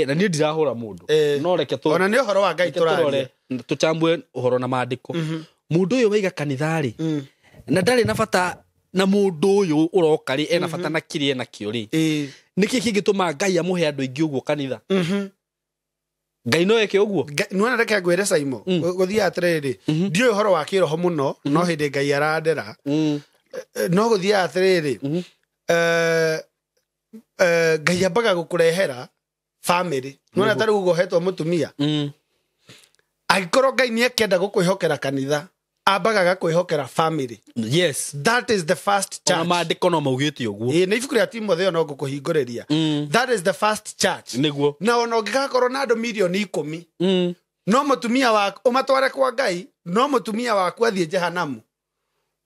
Na niĩ ndirahũra mũndũ. No reke Ona nĩ ũhoro wa Ngai reke tũrore, tũraria. tũchambue ũhoro na maandĩko. Mũndũ ũyũ waiga kanitha rĩ, na ndarĩ na bata na mũndũ ũyũ ũroka rĩ, ena bata na kĩrĩa enakĩo rĩ. Nĩkĩ kĩngĩtũma Ngai amũhe andũ aingĩ ũguo kanitha? Ngai no eke ũguo? Nĩwona reke ngwĩre Saimo, gũthiĩ atĩrĩrĩ, ndiũĩ ũhoro wa kĩroho mũno, no hĩndĩ Ngai arandera. No gũthiĩ atĩrĩrĩ, Ngai ambaga gũkũrehera family. Nĩwona ta rĩu ũguo ũhetwo mũtumia. Angĩkorwo Ngai nĩ akĩenda gũkwĩhokera kanitha, ambaga agakwĩhokera family. Yes. That is the first Ona church. maandĩko no maugĩte ũguo. Nĩ ibuku rĩa Timotheo no ngũkũhingũrĩria. That is the first church. Nĩguo. Na ona ũngĩgakorwo na andũ mirioni 10, no mũtumia waku ũmatware kwa Ngai, no mũtumia waku athiĩ Jehanamu.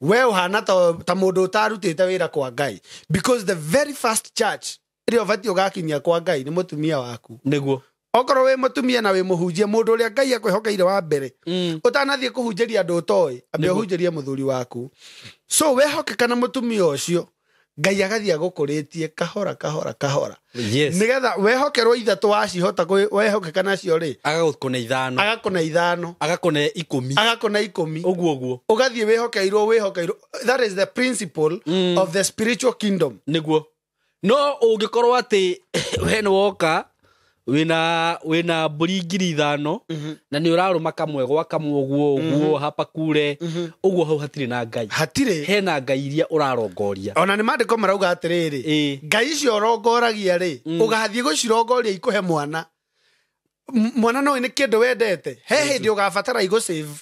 We ũhana ta mũndũ ũtarutĩte wĩra kwa Ngai. Because the very first church ĩrĩa ũbatiĩ ũgakinyia kwa Ngai nĩ mũtumia waku. Nĩguo. Okorwo wĩ mũtumia na wĩ mũhunjia, mũndũ ũrĩa Ngai akwĩhokeire wa mbere, ũtanathiĩ kũhunjĩria andũ ũtoĩ, ambe ũhunjĩrie mũthuri waku. So wehokeka na mũtumia ũcio, Ngai agathiĩ agũkũrĩtie kahora kahora kahora. Yes. Nĩgetha wehokerwo 3 wacihota wehokeka nacio rĩ, Agagũkũne 5. Agakũne 5. Agakũne 10. Agakũne 10. Ũguo ũguo. Ũgathiĩ wĩhokeirwo, wĩhokeirwo. That is the principle of the spiritual kingdom. Nĩguo. No ũngĩkorwo atĩ we nĩ woka wĩna mbũri 5,000, na nĩ ũrarũma kamwe gwa kamwe ũguo, ũguo, hapa kure, ũguo hau hatirĩ na Ngai. Hatirĩ. Hena Ngai iria ũrarongoria. Ona nĩ maandĩko marauga atĩrĩrĩ, Ngai icio ũrongoragia rĩ, ũgathiĩ gũcirongoria ikũhe mwana. Mwana no nĩ kĩndũ wendete. He hĩndĩ ũgabatara igũsave.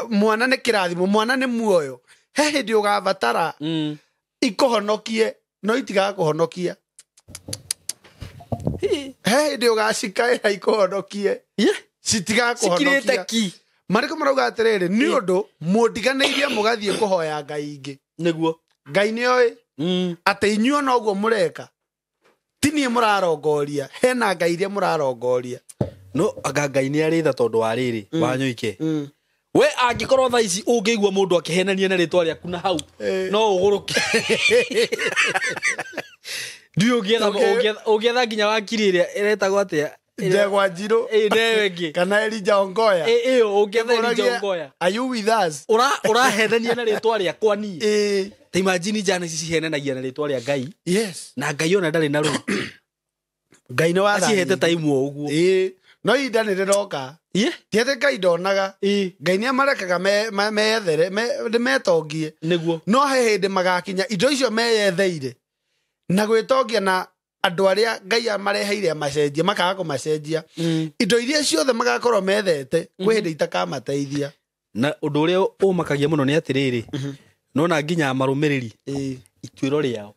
Mwana nĩ kĩrathimo, mwana nĩ muoyo. He hĩndĩ ũgabatara ikũhonokie, no itigakũhonokia. He hĩndĩ ũgacikaĩra ikũhonokie. Citigakũhonokia. Cikirĩte ki. Marĩkũ marauga atĩrĩrĩ, nĩ ũndũ mũndiganĩirie mũgathiĩ kũhoya Ngai ingĩ. Nĩguo. Ngai nĩoĩ atĩ inyuĩ noguo mũreka. Ti niĩ mũrarongoria, hena ngai iria mũrarongoria. No anga Ngai nĩ arĩ tha tondũ wa rĩrĩ Wanyoike. We angĩkorwo thaa ici ũngĩigua mũndũ akĩhenania na rĩtwa rĩaku na hau no ũgũrũke. Ndiũĩ ũngĩetha nginya wakiri ĩrĩa ĩretagwo atĩa? Ndegwa Njirũ. Neyo ĩngĩ. Kana Elijah Ongoya. Ĩyo ũngĩetha Elijah Ongoya. Are you with us? Ũrahenania na rĩtwa rĩakwa niĩ. Ta imagine njana ici cihenanagia na rĩtwa rĩa Ngai. Yes. Na Ngai ona ndarĩ na rũĩ. Ngai nĩ wa Acihete ta imwe ũguo. No ihinda nĩ rĩroka. Ti atĩ Ngai ndonaga. Ngai nĩ amarekaga meyethere, metongie. Nĩguo. No he hĩndĩ magakinya indo icio meyetheire na gwĩtongia na andũ arĩa Ngai amareheire amacenjie, makaga kũmacenjia. Indo iria ciothe magakorwo methete, kwĩ hĩndĩ itakamateithia. Na ũndũ ũrĩa ũmakagia mũno nĩ atĩrĩrĩ, nona nginya marũmĩrĩri ituĩro rĩao.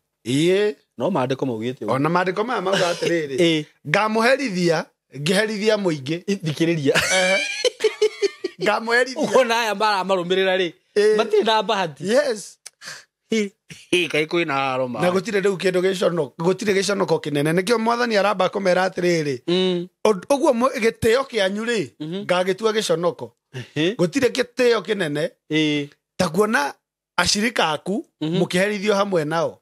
No maandĩko maugĩte ũguo. Ona maandĩko maya mauga atĩrĩrĩ, ngamũherithia, ngĩherithia mũingĩ. Thikĩrĩria. Ngamũherithia. Ũkona aya maramarũmĩrĩra rĩ, matirĩ na bahati. Yes. Kaĩ kwĩna haro ma. Na gũtirĩ rĩu kĩndũ gĩconoko, gũtirĩ gĩconoko kĩnene. Nĩkĩo mwathani aramba kũmera atĩrĩrĩ, ũguo gĩtĩo kĩanyu rĩ, ngagĩtua gĩconoko. Gũtirĩ gĩtĩo kĩnene ta kuona ashirika aku mũkĩherithio hamwe nao.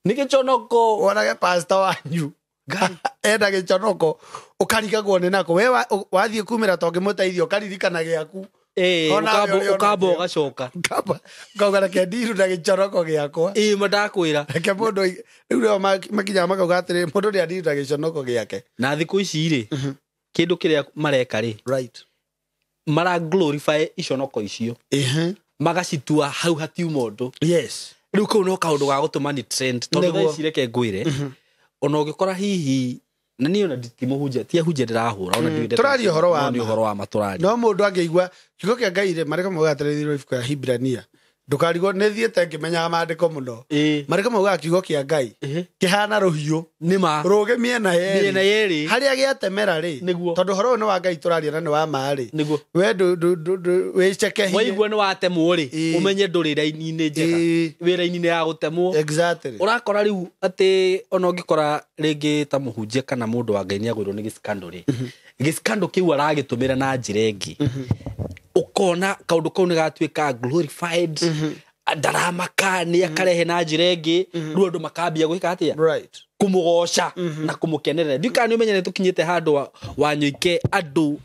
Nĩ gĩconoko. Wonage pastor wanyu enda gĩconoko ũkarigagwo nĩ nako. We wathiĩ kumĩra to ngĩmũteithia ũkaririkana gĩaku. Ũkamba ũgacoka. Ũkauga reke ndiru na gĩconoko gĩakwa. Ma ndakwĩra. Reke mũndũ rĩu rĩo makinyaga makauga atĩrĩ, mũndũ nĩ andiru na gĩconoko gĩake. Na thikũ ici rĩ, kĩndũ kĩrĩa mareka rĩ, right, mara glorify iconoko icio. Magacitua hau hatiuma ũndũ. Yes. Rĩu kau no kaũndũ ga gũtũma ni trend tondũ thaa ici reke ngwĩre, ona ũngĩkora hihi na niĩ ona ti mũhunjia, ti ahunjia ndĩrahũra, ona ndiũĩ Tũraria ũhoro wa ma. Ũhoro wa ma tũraria. No mũndũ angĩigua kiugo kĩa Ngai rĩ, marĩko maugaga atĩrĩrĩ ibuku rĩa Hibrania, ndũkarigwo nĩ thiĩte ngĩmenyaga maandĩko mũno. Marĩko maugaga kiugo kĩa Ngai kĩhana rũhiũ. Nĩ ma. Rũgĩ mĩena yerĩ. Mĩena yerĩ. Harĩa gĩatemera rĩ, tondũ ũhoro ũyũ nĩ wa Ngai tũraria na nĩ wa ma rĩ. Nĩguo. We wĩcekehie. Waigua nĩ watemwo rĩ, ũmenye ndũrĩ raini-inĩ njega. Wĩ raini-inĩ ya gũtemwo. Exactly. Ũrakora rĩu atĩ ona ũngĩkora rĩngĩ ta mũhunjia kana mũndũ wa Ngai nĩagũĩrwo nĩ gĩskando rĩ, gĩskando kĩu aragĩtũmĩra na njĩra ĩngĩ. Ũkona kaũndũ kau nĩ gatuĩka glorified, ndaramaka nĩ akarehe na njĩra ĩngĩ, rĩu andũ makambia gwĩka atĩa? Right. Kũmũgoca na kũmũkenerera. Ndiũĩ kana nĩ ũmenye nĩ tũkinyĩte handũ Wanyoike andũ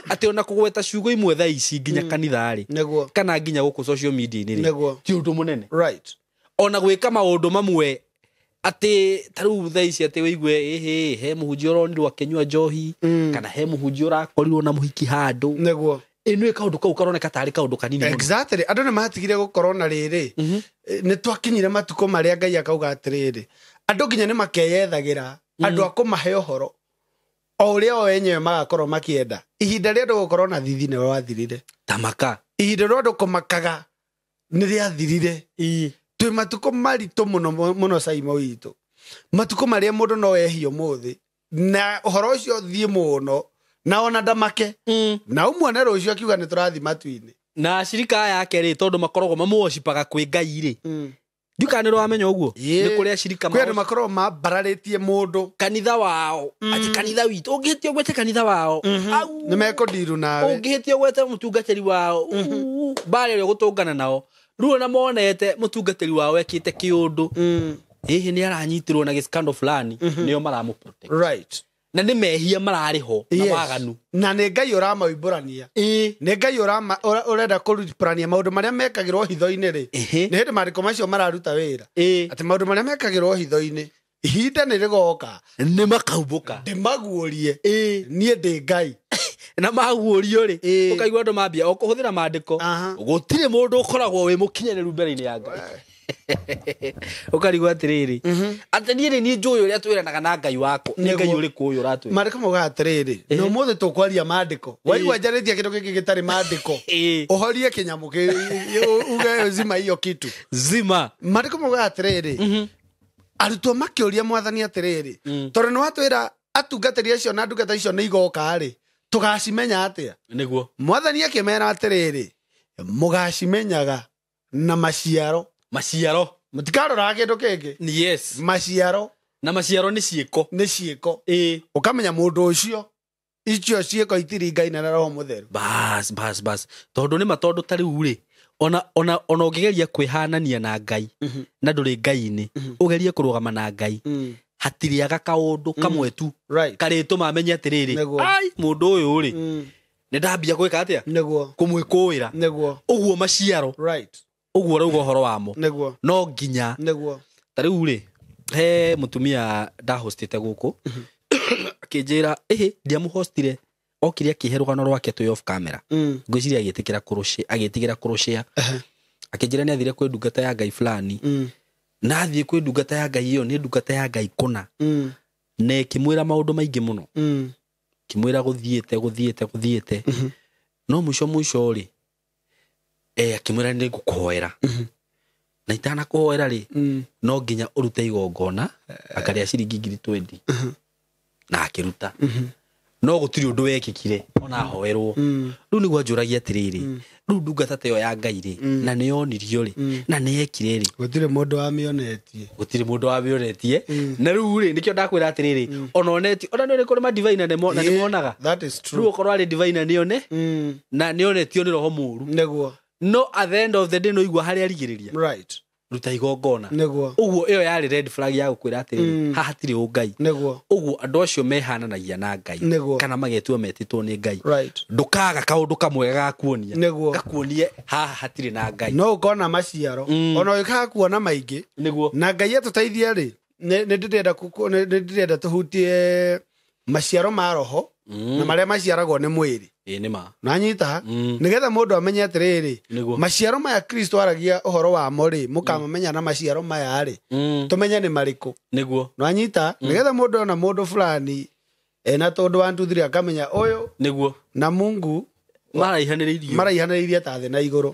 atĩ ona kũgweta ciugo imwe thaa ici nginya kanitha rĩ, kana nginya gũkũ social media-inĩ rĩ, ti ũndũ mũnene. Right. Ona gwĩka maũndũ mamwe atĩ ta rĩu thaa ici atĩ wĩigue ĩhĩ he mũhunjia ũronirwo akĩnyua njohi, kana he mũhunjia ũrakorirwo na mũhiki handũ. Nĩguo. Ĩno kaũndũ kau karoneka tarĩ kaũndũ kanini mũno. Exactly. Andũ nĩ matigire gũkorwo na rĩrĩ. Nĩ twakinyire matukũ marĩa Ngai akauga atĩrĩrĩ, andũ nginya nĩ makeyethagĩra andũ a kũmahe ũhoro o ũrĩa o enyewe magakorwo makĩenda. Ihinda rĩa andũ gũkorwo na thithi nĩ rwathirire. Tamaka. Ihinda rĩa andũ kũmakaga nĩ rĩathirire. Twĩ matukũ maritũ mũno mũno Saimo witũ. Matukũ marĩa mũndũ no ehie ũmũthĩ na ũhoro ũcio thiĩ mũno na ona ndamake na ũmuone rũciũ akiuga nĩ tũrathiĩ matu-inĩ. Na ashirika aya ake rĩ, tondũ makoragwo mamũwocipaga kwĩ Ngai rĩ, ndiũĩ kana nĩ ũramenya ũguo. Nĩ kũrĩ ashirika kwĩ andũ makoragwo mambararĩtie mũndũ kanitha wao, atĩ kanitha witũ ũngĩhĩtia ũgwete kanitha wao, nĩ mekũndiru nawe, ũngĩhĩtia ũgwete mũtungatĩri wao, mbara ĩrĩa ũgũtũngana nao. Rĩu ona monete mũtungatĩri wao ekĩte kĩũndũ, hihi nĩ aranyitirwo na gĩskando fulani, nĩo maramũ protect. Right. Na nĩ mehia mararĩ ho na waganu. Na nĩ Ngai ũramaumbũrania. Nĩ Ngai ũrenda kũrumbũrania maũndũ marĩa mekagĩrwo hitho-inĩ rĩ. Nĩ hĩndĩ maandĩko macio mararuta wĩra. Atĩ maũndũ marĩa mekagĩrwo hitho-inĩ, ihinda nĩ rĩgoka. Nĩ makaumbũka. Ndĩmaguũrie. Niĩ ndĩ Ngai. Na maguũrio rĩ, ũkaigua andũ mambia o kũhũthĩra maandĩko. Gũtirĩ mũndũ ũkoragwo wĩ mũkinyanĩru mbere-inĩ ya Ngai. Ũkarigwo atĩrĩrĩ, atĩ niĩ rĩ, niĩ njũĩ ũrĩa twĩranaga na Ngai wakwa. Nĩ Ngai ũrĩkũ ũyũ ũratwĩra? Maandĩko maugaga atĩrĩrĩ, na ũmũthĩ tũkwaria maandĩko. Waigua njarĩtie kĩndũ gĩkĩ gĩtarĩ maandĩko, ũhorie kĩnyamũ uge zima hiyo kitu. Zima. Maandĩko maugaga atĩrĩrĩ, arutwo makĩũria mwathani atĩrĩrĩ, tondũ nĩ watwĩra atungatĩri acio na ndungata icio nĩ igoka rĩ, tũgacimenya atĩa? Nĩguo. Mwathani akĩmera atĩrĩrĩ, mũgacimenyaga na maciaro. Maciaro. Mũtikaroraga kĩndũ kĩngĩ. Yes. Maciaro. Na maciaro nĩ ciĩko. Nĩ ciĩko. Ĩĩ. Ũkamenya mũndũ ũcio icio ciĩko itiringaine na roho mũtheru. Bas bas bas. Tondũ nĩ ma tondũ ta rĩu rĩ ona ũngĩgeria kwĩhanania na Ngai na ndũrĩ Ngai-inĩ ũgerie kũrũgama na Ngai hatirĩaga kaũndũ kamwe tu karĩtũma amenye atĩrĩrĩ ai mũndũ ũyũ rĩ nĩ ndambia gwĩka atĩa nĩguo kũmwĩkũĩra nĩguo ũguo maciaro right ũguo ũrauga ũhoro wamo nĩguo no nginya nĩguo ta rĩu rĩ he mũtumia ndahostĩte gũkũ akĩnjĩra ĩhĩ ndiamũhostire okire akĩhe rũgano rwake twĩ off camera ngwĩciria agĩtigĩra kũrũcĩa akĩnjĩra nĩ athire kwĩ ndungata ya Ngai fulani na athiĩ kwĩ ndungata ya Ngai ĩyo nĩ ndungata ya Ngai kũna na ĩkĩmwĩra maũndũ maingĩ mũno kĩmwĩra gũthiĩte no mũico rĩ akĩmwĩra nĩ ngũkũhoera na itanakũhoera rĩ no nginya ũrute igongona akarĩa ciringi 20,000 na akĩruta no gũtirĩ ũndũ wekĩkire ona ahoerwo rĩu nĩguo anjũragia atĩrĩrĩ rĩu ndungata ta ĩyo ya Ngai rĩ na nĩyonirio rĩ na nĩyekire rĩ gũtirĩ mũndũ wamĩonetie gũtirĩ mũndũ wamĩonetie na rĩu rĩ nĩkĩo ndakwĩra atĩrĩrĩ ona onetio ona nĩ kũrĩ madivina na nĩmonaga that is true rĩu okorwo arĩ divina nĩone na nĩonetio nĩ roho mũũru nĩguo no at the end of the day no igua harĩa arigĩrĩria right ruta igongona nĩguo ũguo ĩyo yarĩ red flag ya gũkwĩra atĩrĩrĩ haha hatirĩ ũngai nĩguo ũguo andũ acio mehananagia na Ngai nĩguo kana magetua metĩtwo nĩ Ngai right ndũkaga kaũndũ kamwe gakuonia nĩguo gakuonie haha hatirĩ na Ngai no ũkona maciaro ona ũkaga kuona maingĩ nĩguo na Ngai atũteithie rĩ nĩ ndĩrenda tũhutie maciaro ma roho na marĩa maciaragwo nĩ mwĩrĩ ĩĩ nĩ ma nanyita nĩgetha mũndũ amenye atĩrĩrĩ maciaro maya Kristo aragia ũhoro wamo rĩ mũkamamenya na maciaro maya rĩ tũmenye nĩ marĩkũ nĩguo nanyita nĩgetha mũndũ ona mũndũ fulani ena tũndũ 1 2 3 akamenya ũyũ nĩguo na Mungu maraihanĩrĩirie ta thĩ na igũrũ.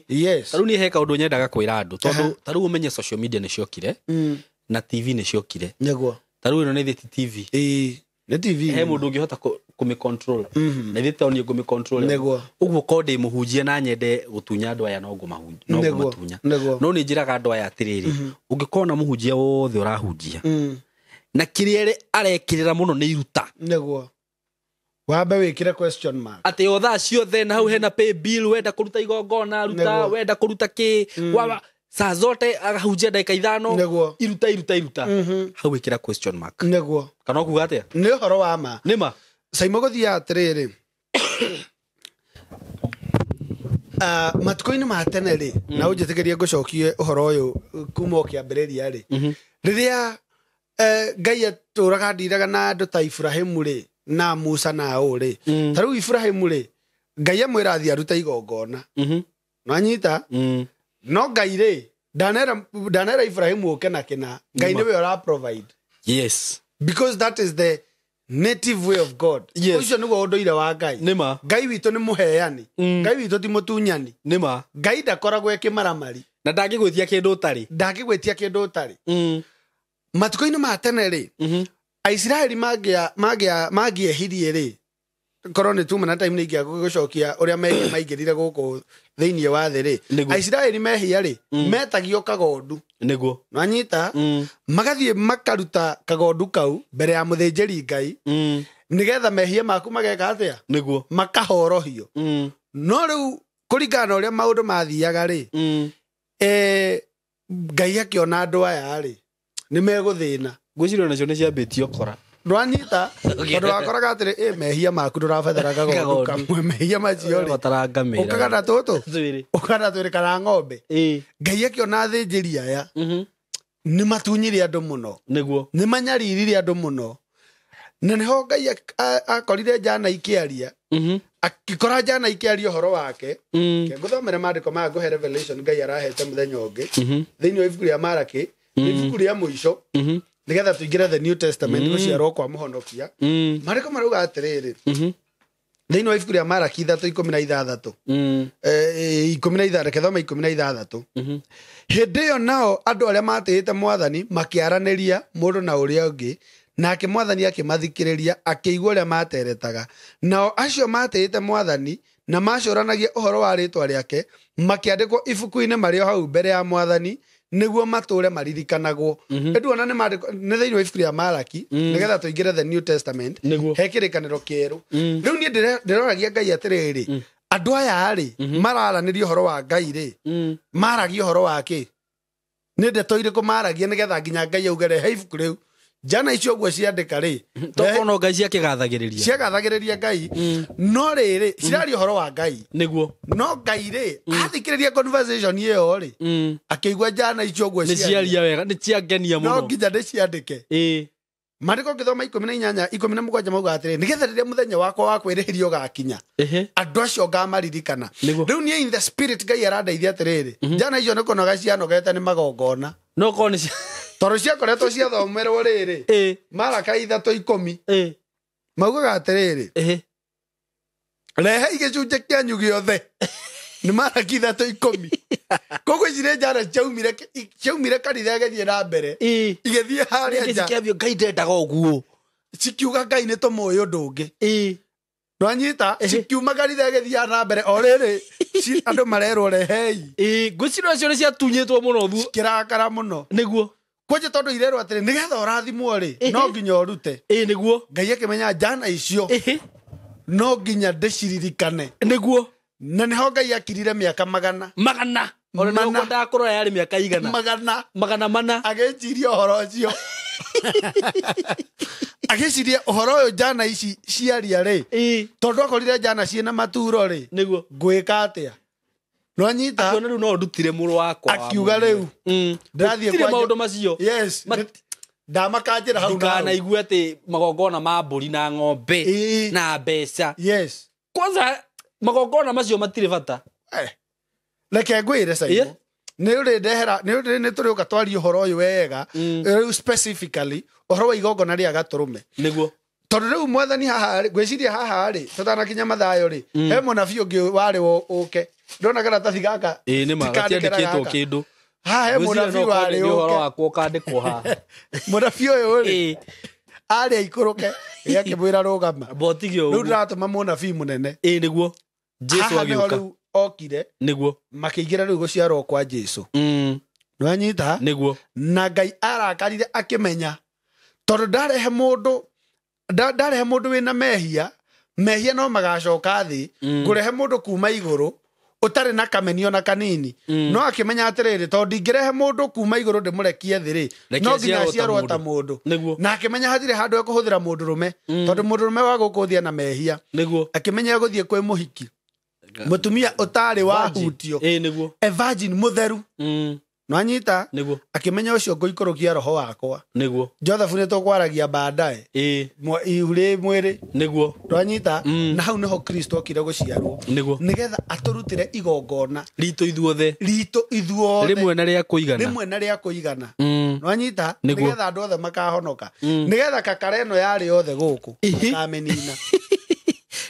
Yes. Ta rĩu niĩ he kaũndũ nyendaga kwĩra andũ tondũ ta rĩu ũmenye social media nĩ ciokire na TV nĩ ciokire nĩguo ta rĩu ĩno nĩ thĩ ti TV ĩĩ nĩ TV he mũndũ ũngĩhota kũmĩ control na ithuĩ to niĩ ngũmĩ control nĩguo ũguo ko ndĩ mũhunjia na nyende gũtunya andũ aya no ngũmatunya no nĩ njĩraga andũ aya atĩrĩrĩ ũngĩkona mũhunjia wothe ũrahunjia na kĩrĩa arekĩrĩra mũno nĩ iruta nĩguo wambe wĩkĩre question mark atĩ o thaa ciothe na hau hena pay bill wenda kũruta igongona ruta wenda kũruta kĩ saa zote agahunjia ndagĩka 5 nĩguo iruta iruta iruta hau wĩkĩra question mark nĩguo kana ũkuga atĩa nĩ ũhoro wa ma nĩ ma Saimo gũthiaga atĩrĩrĩ matukũ-inĩ ma tene rĩ na ũnjĩtĩkĩrie ngũcokie ũhoro ũyũ kuma ũkĩambĩrĩria rĩ rĩrĩa Ngai atũraga ndiraga na andũ ta Ibrahimu rĩ na Musa na ũ rĩ ta rĩu Ibrahimu rĩ Ngai amwĩra athiĩ arute igongona nanyita no Ngai rĩ ndanera Ibrahimu ũke na kĩna Ngai nĩwe ũra provide yes because that is the native way of God yes. Ũcio nĩguo ũndũire wa Ngai nĩma Ngai witũ nĩ mũheani Ngai witũ ti mũtunyani nĩma Ngai ndakoragwo ekĩmaramari na ndangĩgwĩtia kĩndũ ũtarĩ ndangĩgwĩtia kĩndũ ũtarĩ matukũ-inĩ ma tene rĩ Aisiraeli mangĩehirie rĩ korwo nĩ tuma na time nĩ ingĩagũcokia ũrĩa maingĩrire gũkũ thĩinĩ wa thĩ rĩ Aisiraeli mehia rĩ metagio kagondu nĩguo nanyita magathiĩ makaruta kagondu kau mbere ya mũthĩnjĩri Ngai nĩgetha mehia maku mageka atĩa nĩguo makahorohio no rĩu kũringana na ũrĩa maũndũ mathiaga rĩ Ngai akĩona andũ aya rĩ nĩ megũthĩna ngwĩciria onacio nĩ ciambĩtio kora ndwanyita tondũ wakoraga atĩrĩ mehia maku ndũrabatara kagondu kamwe mehia macio rĩ ũkagana tũtũ ũkagana twĩrĩ kana ng'ombe Ngai akĩona athĩnjĩri aya nĩ matunyire andũ mũno nĩguo nĩ manyaririre andũ mũno na nĩho Ngai akorire Jana ikĩaria akĩkora Jana ikĩaria ũhoro wake ngũthomere maandĩko maya ngũhe revelation Ngai arahete mũthenya ũngĩ thĩinĩ wa ibuku rĩa Maraki nĩ ibuku rĩa mũico nĩgetha tũingĩre the New Testament gũciarwo kwa mũhonokia maandĩko marauga atĩrĩrĩ thĩinĩ wa ibuku rĩa Maraki 3:16 16 reke thome 16 hĩndĩ ĩyo nao andũ arĩa matĩĩte mwathani makĩaranĩria mũndũ na ũrĩa ũngĩ nake mwathani akĩmathikĩrĩria akĩigua ũrĩa materetaga nao acio matĩĩte mwathani na macũranagia ũhoro wa rĩtwa rĩake makĩandĩkwo ibuku-inĩ marĩ o hau mbere ya mwathani Nĩguo matũre maririkanagwo. Nĩnduona nĩ maandĩko nĩ thĩinĩ wa ibuku rĩa Malaki, nĩgetha tũingĩre the New Testament. Nĩguo. He kĩrĩkanĩro kĩerũ. Rĩu niĩ ndĩroragia Ngai atĩrĩrĩ, andũ aya rĩ mararanĩria ũhoro wa Ngai rĩ, maragia ũhoro wa kĩ? Nĩ ndeto irĩkũ maragia nĩgetha nginya Ngai auge rehe ibuku rĩu? Njana icio ũguo ciandĩka rĩ, Tokorwo no Ngai ciakĩgathagĩrĩria. Ciagathagĩrĩria Ngai, no rĩrĩ ciraria ũhoro wa Ngai. Nĩguo. No Ngai rĩ athikĩrĩria conversation ĩyo rĩ, akĩigua njana icio ũguo nĩ ciaria wega, nĩ ciangenia no mũno. Nginya ndĩciandĩke. Maandĩko ngĩthoma 18 17 mauga atĩrĩ, nĩgetha rĩrĩa mũthenya wakwa wa kwĩrĩhĩria ũgakinya, andũ acio ngamaririkana. Rĩu niĩ in the spirit Ngai arandeithia atĩrĩrĩ, njana icio nĩ kũnoga cianogete nĩ magongona. No korwo nĩ Tondũ ciakoretwo ciathomerwo rĩrĩ, Maraka 3:10 maugaga atĩrĩrĩ, rehei gĩcunjĩ kĩanyu gĩothe. Nĩ Maraki 3:10. Koguo ici nĩ njana ciaumire kanitha ĩgĩthiĩ na mbere, igĩthiĩ harĩa nja. Cikĩambio Ngai ndendaga ũguo. Cikiuga Ngai nĩ tũmũĩ ũndũ ũngĩ. Nwanyita, cikiuma kanitha ĩgĩthiĩ na mbere o rĩrĩ, andũ marerwo rehei. Ngwĩciria acio nĩ ciatunyĩtwo mũno Cikĩrakara mũno. Nĩguo. Kwanja tondũ irerwo atĩrĩ, nĩgetha ũrathimwo rĩ, no nginya ũrute. Nĩguo. Ngai akĩmenya njana icio no nginya ndĩciririkane. Nĩguo. Na nĩho Ngai akirire mĩaka magana. Magana. Ona nĩ ũkwendaga kũrora yarĩ mĩaka igana. Magana. Magana mana. Agĩciria ũhoro ũcio. Agĩciria ũhoro ũyũ njana ici ciaria rĩ, tondũ akorire njana ciĩna maturo rĩ, Nĩguo. Ngwĩka atĩa? Nwanyita. Akiona rĩu no ndutire mũrũ wakwa. Akiuga rĩu. Ndĩrathiĩ Gũtirĩ maũndũ macio. Yes. Ndamakanjĩra hau na hau. Ndikanaigua atĩ magongona ma mbũri na ng'ombe na mbeca. Yes. Kwanza magongona macio matirĩ bata. Reke ngwĩre Simon. Nĩ ũrĩ ndehera, nĩ ũrĩ nĩ tũrĩũka twarie ũhoro ũyũ wega, rĩu specifically ũhoro wa igongona rĩa gatũrũme. Nĩguo. Tondũ rĩu mwathani haha rĩ, ngwĩciria haha rĩ, tũtanakinya Mathayo rĩ, he mũnabii ũngĩ warĩ ũke. Ndona karatathi gaka. Nĩ ma, gatiandĩkĩtwo kĩndũ. Haha he mũnabii warĩ ũke. Ũhoro wakwa ũkandĩkwo haha. Mũnabii ũyũ rĩ, arĩ aikũrũke, akĩmwĩra rũgama. Mbotige ũguo. Rĩu ndĩratũma mũnabii mũnene. Nĩguo. Jesu agĩũka. Rĩu okire. Nĩguo. Makĩingĩra rĩu gũciarwo kwa Jesu. Nĩwanyita? Nĩguo. Na Ngai arakarire akĩmenya tondũ ndarehe mũndũ, ndarehe mũndũ wĩna mehia, mehia no magacoka thĩ, ngũrehe mũndũ kuma igũrũ ũtarĩ na kameni ona kanini. No akĩmenya atĩrĩrĩ, tondũ ndingĩrehe mũndũ kuma igũrũ ndĩmũrekie thĩ rĩ, no nginya aciarwo ta mũndũ. Na akĩmenya hatirĩ handũ ekũhũthĩra mũndũrũme, tondũ mũndũrũme wa gũkũ thĩ ena mehia. Nĩguo. Akĩmenya egũthiĩ kwĩ mũhiki, mũtumia ũtarĩ wa hutio. Nĩguo. A virgin mũtheru. Nwanyita? Nĩguo. Akĩmenya ũcio ngũikũrũkia roho wakwa. Nĩguo. Joseph nĩ tũkwaragia baadaye. Ihu rĩ mwĩrĩ. Nĩguo. Nwanyita? Na hau nĩho Kristo okire gũciarwo. Nĩguo. Nĩgetha atũrutĩre igongona ritũ ithuothe. Ritũ ithuothe. Rĩmwe na rĩa kũigana. Rĩmwe na rĩa kũigana. Nwanyita? Nĩguo. Nĩgetha andũ othe makahonoka. Nĩgetha kakara ĩno yarĩ yothe gũkũ makamĩnina.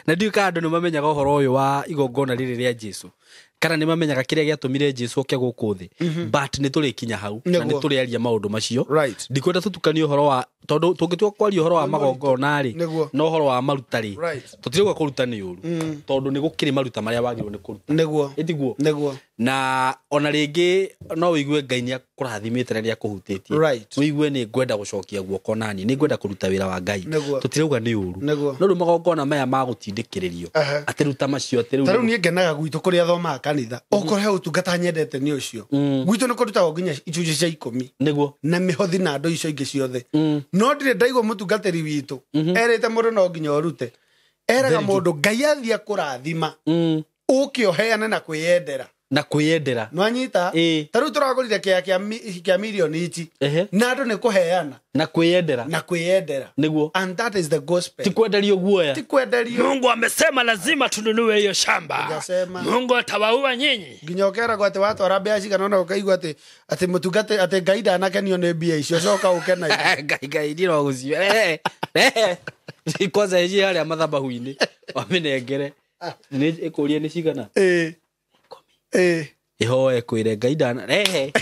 Na ndiũĩ kana andũ nĩ mamenyaga ũhoro ũyũ wa igongona rĩrĩ rĩa Jesu, kana nĩ mamenyaga kĩrĩa gĩatũmire Jesu oke gũkũ thĩ. But nĩ tũrĩkinya hau na nĩ tũrĩaria maũndũ macio. Ndikwenda tũtukanie ũhoro wa, tondũ tũngĩtua kwaria ũhoro wa magongona rĩ, na ũhoro wa maruta rĩ, tũtirauga kũruta nĩ ũru, tondũ nĩ gũkĩrĩ maruta marĩa wagĩrĩirwo nĩ kũruta. Nĩguo. Ĩtiguo? Nĩguo. Na ona rĩngĩ no ũigue Ngai nĩ akũrathimĩte na nĩ akũhutĩtie. Ũigue nĩ ngwenda gũcokia guoko nani, nĩ ngwenda kũruta wĩra wa Ngai. Tũtirauga nĩ ũru. No rĩu magongona maya ma gũtindĩkĩrĩrio, atĩ ruta macio, atĩ rĩu Ta rĩu niĩ ngenaga gwitũ kũrĩa thomaga kanitha, okorwo he ũtungata nyendete nĩ ũcio. Gwitũ nĩ kũrutagwo nginya icunjĩ cia 10. Nĩguo. Na mĩhothi na andũ icio ingĩ ciothe. No ndirĩ ndaigua mũtungatĩri witũ erĩte mũndũ no nginya ũrute. Eraga mũndũ Ngai athiĩ akũrathima, ũke ũheane na kwĩyendera. Na kwĩyendera. Nwanyita? Ta rĩu tũragũrire kĩaya kĩa mirioni ici. Na andũ nĩ kũheana. Na kwĩyendera. Na kwĩyendera. Nĩguo. And that is the gospel. Ti kwenderio guoya. Ti kwenderio. Mungu amesema lazima tununue hiyo shamba. Hajasema. Mungu atawaua nyinyi. Nginya ũkeragwo atĩ watwara mbia cigana ũna ũkaigua atĩ mũtungate atĩ Ngai ndanakenio nĩ mbia icio, coka ũke na icio. Ngai, Ngai, ndirĩ wa gũciũ. Kwanza ici harĩa mathabahu-inĩ, wamĩnengere. Nĩ ĩkũrie nĩ cigana? Ihoe kwĩre Ngai ndana rehe.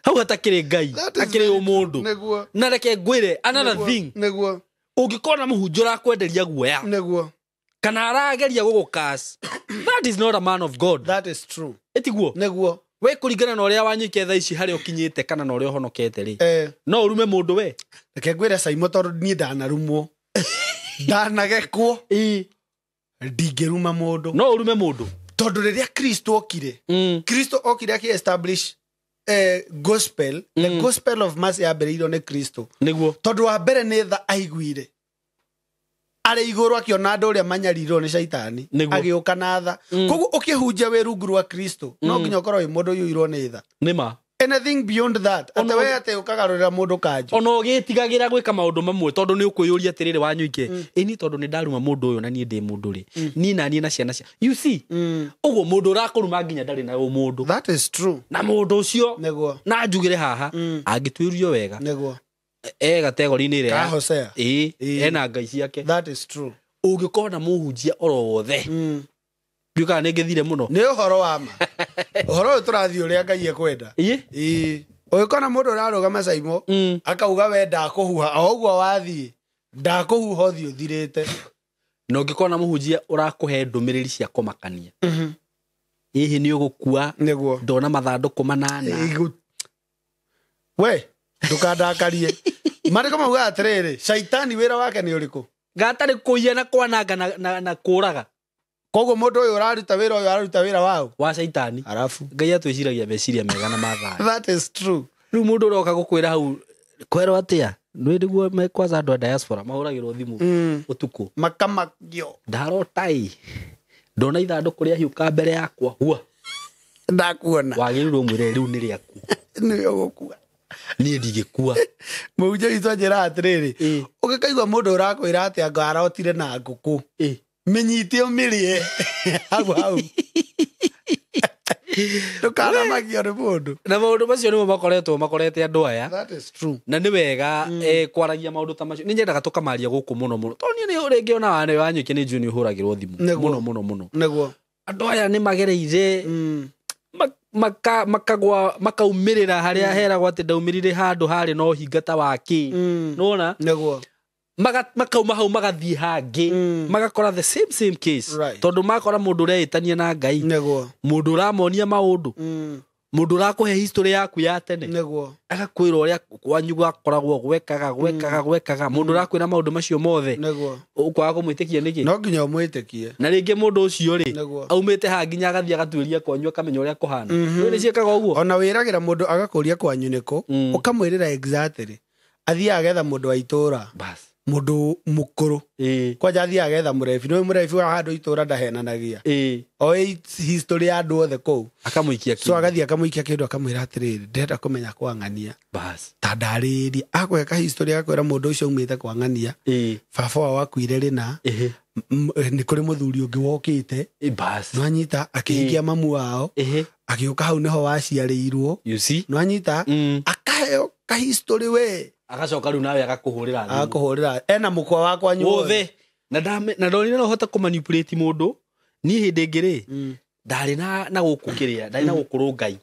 Hau hatakĩrĩ Ngai, akĩrĩ ũmũndũ. Nĩguo. Na reke ngwĩre another thing. Nĩguo. Ũngĩkona mũhunjia ũrakwenderia guoya. Nĩguo. Kana arageria gũgũcurse. That is not a man of God. That is true. Ĩtiguo? Nĩguo. We kũringana na ũrĩa wanyuike thaa ici harĩa ũkinyĩte kana na ũrĩa ũhonokete rĩ, no ũrume mũndũ we? Reke ngwĩre Saimo, tondũ niĩ ndanarumwo, ndanagekwo, ndingĩruma mũndũ. No ũrume mũndũ tondũ rĩrĩa Kristo okire, Kristo okire akĩ establish gospel, the gospel of mercy yambĩrĩirio nĩ Kristo. Nĩguo. Tondũ wa mbere nĩ tha aiguire arĩ igũrũ akĩona andũ ũrĩa manyarirwo nĩ caitani, agĩũka na tha. Koguo ũkĩhunjia wĩ rungu rwa Kristo, no nginya ũkorwo wĩ mũndũ ũiyũirwo nĩ tha. Nĩma. Anything beyond that, atĩ we atĩ ũkagarũrĩra mũndũ kanjũ. Ona ũgĩtigagĩra gwĩka maũndũ mamwe tondũ nĩ ũkwĩyũria atĩrĩrĩ wanyuike, ĩni tondũ nĩ ndaruma mũndũ ũyũ na niĩ ndĩ mũndũ rĩ, niĩ na niĩ na ciana cia, you see, ũguo mũndũ ũrakũruma nginya ndarĩ na ũmũndũ. That is true. Na mũndũ ũcio, nĩguo, na njugĩre haha, angĩtuĩrio wega, nĩguo, e gategori-inĩ ĩrĩa Ka Hosea. Ĩĩ, ena ngai ciake. That is true. Ũngĩkona mũhunjia oro wothe, ndiũĩ kana nĩngĩthire mũno. Nĩ ũhoro wa ma. Ũhoro ũyũ tũrathiĩ ũrĩa Ngai ekwenda. Ĩĩ. Ũgĩkona mũndũ ũrarũgama Saimo, akauga we ndakũhuha, o ũguo wathiĩ, ndakũhuha ũthiĩ ũthirĩte. Na ũngĩkona mũhunjia ũrakũhe ndũmĩrĩri cia kũmakania, hihi nĩ ũgũkua, nĩguo, ndona mathandũkũ 8. We ndũkandakarie. Marĩko maugaga atĩrĩrĩ, caitani wĩra wake nĩ ũrĩkũ? Gatarĩ kũiya na kwananga na kũraga. Koguo mũndũ ũyũ ũraruta wĩra ũyũ araruta wĩra waũ? Wa caitani. Arabu. Ngai atwĩciragia meciria mega na mathayũ. That is true. Rĩu mũndũ ũroka gũkwĩra hau, kwerwo atĩa? Nĩ nĩguo me kwanza andũ a diaspora mahũragĩrwo thimũ ũtukũ. Makamakio. Ndarota ĩ. Ndona ithandũkũ rĩahiũka mbere yakwa hua. Ndakuona. Wagĩrĩirwo ũmwĩre rĩu nĩ rĩaku. Nĩwe ũgũkua. Niĩ ndingĩkua. Mũhunjia witũ anjĩraga atĩrĩrĩ, ũngĩkaigua mũndũ ũrakwĩra atĩ anga arotire na ngũkũ, mĩnyite ũmĩrĩe hau hau. Ndũkanamakio nĩ mũndũ. Na maũndũ macio nĩmo makoretwo makorete andũ aya. That is true. Na nĩ wega kwaragia maũndũ ta macio. Nĩ nyendaga tũkamaria gũkũ mũno mũno. Tondũ niĩ nĩ rĩngĩ ona wanyuike nĩ njũĩ nĩ ũhũragĩrwo thimũ. Mũno mũno mũno. Nĩguo. Andũ aya nĩ magereire makagwa makaumĩrĩra harĩa heragwo atĩ ndaumĩrire handũ harĩ na ũhinga ta wa kĩ. Nĩwona? Nĩguo. Makauma hau magathiĩ hangĩ, magakora the same case. Tondũ makora mũndũ ũreĩtania na Ngai, nĩguo, mũndũ ũramonia maũndũ, mũndũ ũrakũhe history yaku ya tene, nĩguo, agakwĩra ũrĩa kwanyu gwakoragwo gwekaga gwekaga gwekaga, mũndũ ũrakwĩra maũndũ macio mothe, nĩguo, ũkwaga kũmwĩtĩkia nĩkĩ? No nginya ũmwĩtĩkie. Na rĩngĩ mũndũ ũcio rĩ, aumĩte haha nginya agathiĩ agatuĩria kwanyu akamenya ũrĩa kũhana. Rĩu nĩ ciĩkaga ũguo. Ona wĩragĩra mũndũ agakũria kwanyu nĩkũ, ũkamwĩrĩra exactly. Athiĩ agetha mũndũ wa itũũra. Bas. Mũndũ mũkũrũ. Kwanja athiĩ agetha mũrebi. Nĩ mũrebi wa handũ itũũra ndahenanagia. Oĩ history ya andũ othe kũu. Akamũikia kĩndũ. So agathiĩ akamũikia kĩndũ akamwĩra atĩrĩrĩ, ndĩrenda kũmenya kwa ng'ania. Bas. Ta ndarĩrie. Akũhe ka history agakwĩra mũndũ ũcio aumĩte kwa ng'ania. Baba wao akuire rĩna. Nĩ kũrĩ mũthuri ũngĩ wokĩte. Bas. Nĩwanyita akĩhikia mamu wao. Agĩũka hau nĩho waciarĩirwo. You see? Nĩwanyita akaheo ka history we. Agacoka rĩu nawe agakũhũrĩra thimũ. Agakũhũrĩra. Ena mũkwa wakwa wothe. Na ndonire no hote kũmanipulate mũndũ. Niĩ hĩndĩ ĩngĩ rĩ, ndarĩ na gũkũ kĩrĩa, ndarĩ na gũkũ Rũngai.